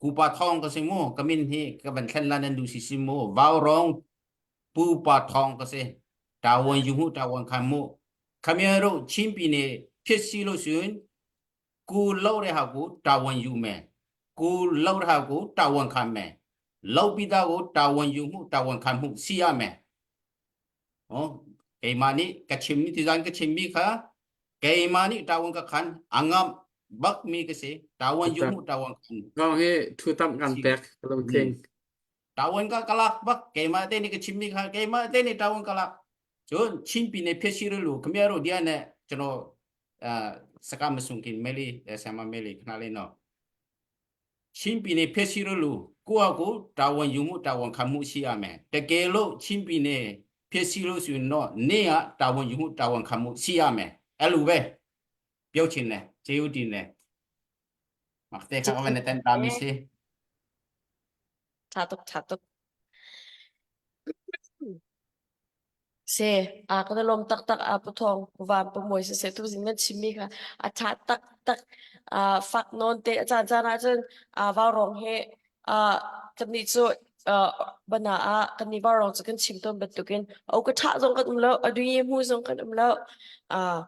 ku pa thong ka si mu ka min hi ka van thlen la nan du si si mu vau rong pu pa thong ka si tawan yu mu tawan khan mu khamia ro chin pi ne phit si lo sun กูlo re ha ku tawan yu me ku lo re ha ku tawan khan me lo pi ta ku tawan yu mu tawan khan mu si ya me oh keimah nih ka chim mi tizan ka chim mi kha keimah nih tawan ka khan angam bak mi ka si tawan yu mu tawan khan Kong hi thu tam kan pek lungtling. tawan ka kalak bak keimah te nih ka chim mi kha keimah te nih tawan kalak cun chin pi ne phe si lu khmia ro dia ne chano စကမဆုံခင်မဲလီဆာမမဲလီခဏလေးနော်ချင်းပြည်နယ်ဖက်စီရလူကိုယ့်အကိုတာဝန်ယူမှုတာဝန်ခံမှုရှိရမယ်တကယ်လို့ချင်းပြည်နယ်ဖက်စီလို့ဆိုရင်တော့နေကတာဝန်ယူမှုတာဝန်ခံမှုရှိရမယ်အဲ့လိုပဲပြောချင်တယ်ကျေးဇူးတင်တယ်မခတဲ့ခါကလည်းတန်တာမီစီ Tha tuk tha tuk. Si, aa kan i lawm taktak aa Pu Thawng, Pu Van, Pu Mawi siseh tuzing nan chimmi kha a ṭha taktak. Aa fak nawn te a caan caan ahcun aa vaurawng hi aa kannih cu aa bana ah kannih vaurawng cu kan chim tawn bantukin o ka ṭha zong kan um lo, a dui hmu zong kan um lo. Aa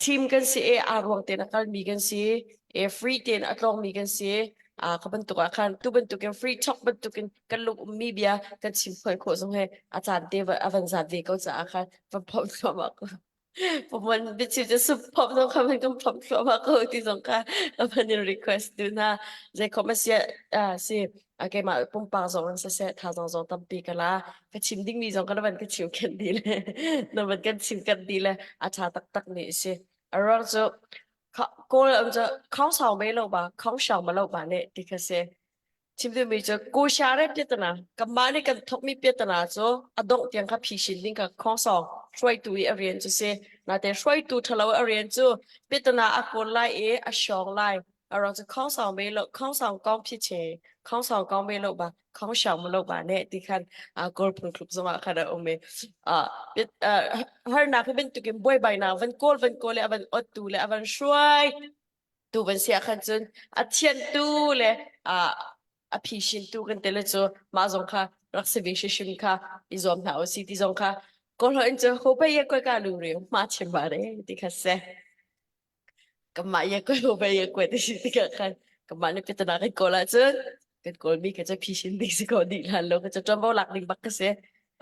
team kan si i aa ruang tein a kalmi kan si i free tein a tlawngmi kan si aa ka bantuk ah khan tu bantukin free talk bantukin kan lung ummi bia kan chim phuan khawh zong he a caan te a van zat ve ko caah khan van phomh thluahmah ko Pumon biachim cu sup phomh zong kha van kan phomh thluahmah ko ti zong kha ka van in request tu hna zeikhom a si ah si keimah pumpak zong in siseh thazaang zong tampi ka la ka chim dingmi zong ka van ka chim khen dih le na van kan chim kan dih le a ṭha taktak ni a si. A ruang cu Kawl um cu khong sau mei lo ba khong shau ma lo ba ne ti kha si. Chim duhmi cu ku sha re piatana kanmah nih kan thokmi piatana cu a dongh tiang kha phishin ding kha khong sawng hruaitu i a rian cu si. Nate hruaitu ṭhalo a rian cu piatana a kawl lai i a shawng lai. A ruang cu khong sawng mei lo khong sawng kong phi che khong sawng kong mei lo ba khong shau ma lo ba ne ti khan kawl phungthluk zongah khan a um i harnak hi bantukin buaibainak van kawl van kawl le a van ottu le a van hruai tu van si ah khan cun a thiantu le a phishintu kan te le cu mah zong kha rak si ve hrim kha i zuam hna u si ti zong kha kawl in cu ho pe ye koi ka lu re ma chim ba re ti kha se Kanmah ye koi ho ye koi ti si tikah khan kanmah nih pitana kan kawl ahcun kan kawlmi kha cu phishin ding si ko dih hlan lo ka cu ṭuanvo lak ding bak ka si.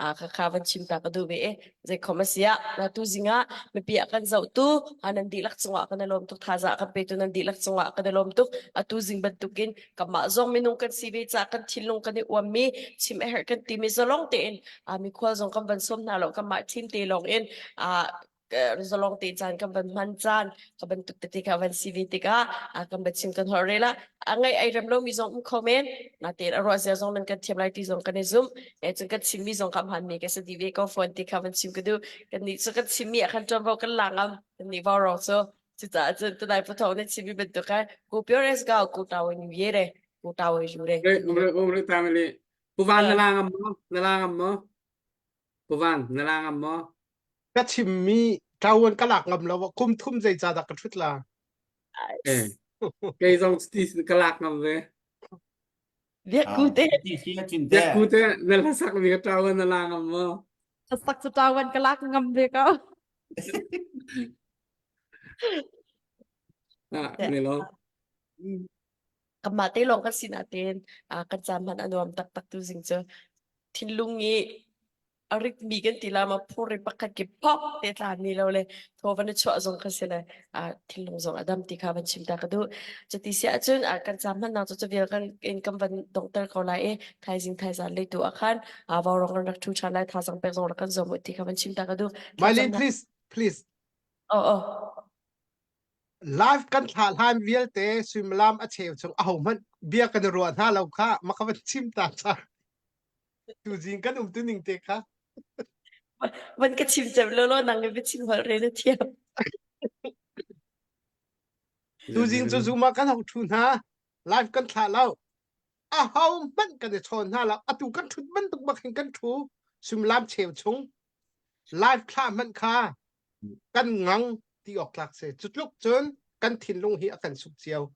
Ah kha kha van chim ta ka duh ve i zeikhom a si ah tu zing ah mipi ah kan zohtu nan dihlak cungah kan i lawm tuk thazaang kan petu nan dihlak cungah kan i lawm tuk atu zing bantukin kanmah zong minung kan si ve caah kan thinlung kan i uammi chim a herh kan timi zalong tein mikhual zong kan van sawm hna lo kanmah team te lawng in zalong te caan kan van hman caan ka bantuk tete kha van si ve tikah kan biachim kan holh rel ah a ngaih ai rem lomi zong um kho men natein a ruah zia zong nan kan thiam lai ti zong kan i zumh e cun kan chimmi zong ka hman mi ka si di ve ko phone ti kha van chim ka duh kan nih cu kan chimmi ah khan ṭuanvo kan la ngam kan nih vau rong cu cucaah cun tunai pathong na chimmi bantuk khan ku pure es ga ku taw in ye re ku taw yu re Umre umre tamili. Puvan na la ngam maw? Na la ngam maw? Puvan na la ngam maw? Ka chimmi ṭawan ka lak ngam lo kum thum zeicahdah ka ṭhut la? Eh, kei zong ti ka lak ngam ve. Biakku te. Biakku te na hlasak mi ka ṭawan na la ngam maw? Hlasak cu ṭawan ka lak ngam ve ko. Ah, ne lo. Kanmah te lawng kan si nain kan caan hman a nuam taktak tu zing cu thinlung i a ritmi kan ti la ma phurri pakhat ki pok te tla ni lo le thaw van i chuah zong kha si le thinlung zong a dam ti kha van chim ta ka duh cuti si ahcun kan caan hmannak cu cu vial kan in kan van donghter ko lai i thaizing thaizan lei tu ah khan vaurawng kan rak ṭhu ṭhan lai thazang pek zong rak kan zuam ti kha van chim ta ka duh Mylene please please oh oh live kan thlah hlan vialte suimilam a cheu chung ahohmanh bia kan i ruah hna lo kha maka van chim ta cha Tuzing kan um tu ning te kha. Van ka chim cem lo lo nang i biachim holh re na thiam. Tuzing cu Zoom ah kan hong ṭhu hna. Live kan thlah lo. A ho hmanh kan i chawn hna lo. Atu kan ṭhut bantuk bak hin kan ṭhu. Suimilam cheu chung. Live thlah hmanh kha kan ngang ti awk tlak si. Cu tluk cun kan thinlung hi a kan suk cio.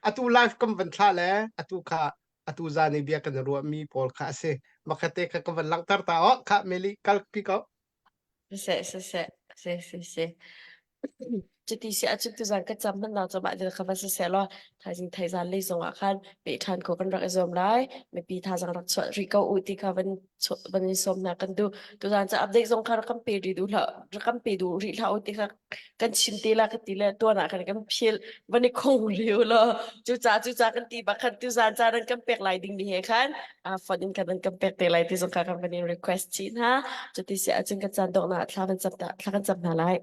Atu live kan van thlah le atu kha atu zan i bia kan ruahmi pawl kha a si. Makate kha ka van langhter ta oh kha Meli kal pi ko. Siseh siseh si si si. Cuti si ahcun tuzan ka cam hman lo cawmah dil kha va siseh law thaizing thaizan lei zong ah khan peh ṭhan ko kan rak i zuam lai. Mipi thazang rak chuah rih ko u ti kha van van in sawm hna kan duh. Tuzan ca update zong kha rak kan pe rih duh hlah rak kan pe duh rih hlah u ti kha kan chim te la ka ti le tuan ah khan kan phil van i khong rih u law cuca cuca kan ti bak khan tuzan ca nan kan pek lai ding mi he khan phone in kan kan pek te lai ti zong kha kan van in request chih hna. Cuti si ahcun kan caan donghnak thla kan cam thla kan cam hna lai.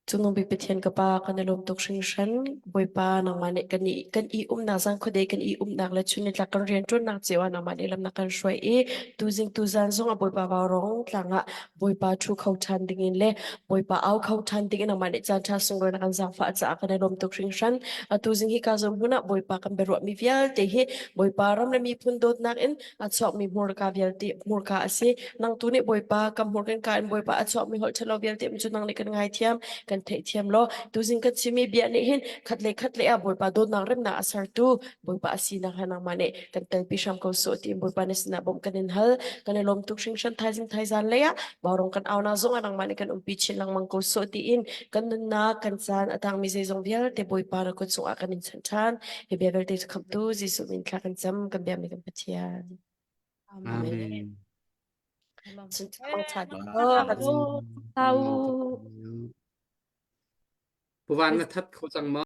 Cungnung bik Pathian ka Pa, kan i lawm tuk hringhran. Bawipa, nangmah nih kan i kan i umnak zan khuadei kan i umnak le chun nitlak kan rianṭuannak cio ah nangmah nih lam na kan hruai i tuzing tuzan zong ah Bawipa vaurawng tlang ah Bawipa ṭhu kho ṭhan dingin le Bawipa au kho ṭhan dingin nangmah nih caan ṭha sunglawi na kan zaangfah caah kan i lawm tuk hringhran. Atu zing hi ka zawn hmun ah Bawipa kan biaruahmi vialte hi Bawipa ram le miphun dawtnak in a chuakmi hmurka vialte hmurka a si. Nang tu nih Bawipa ka hmur kan ka in Bawipa a chuakmi holh ṭhalo vialte cu nang nih kan ngaithiam kan theihthiam law tuzing kan chimmi bia nih hin khat le khat le ah Bawipa dawtnak remnak a sertu Bawipa a sinak ha nangmah nih kan telpi hram ko sawh tiin Bawipa na sinah bawmh kan in hal kan i lawm tuk hringhran thaizing thaizan lei ah vaurong kan au na zong ah nangmah nih kan umpi chin lengmang ko sawh tiin kan nunnak kan caan a tangmi zeizong vialte Bawipa na kut cungah kan in chanh ṭhan hi bia vialte cu khamhtu Jesuh min thla kan cam kan biakmi kan Pathian Amen. Tau. Puvan na that kho cang maw?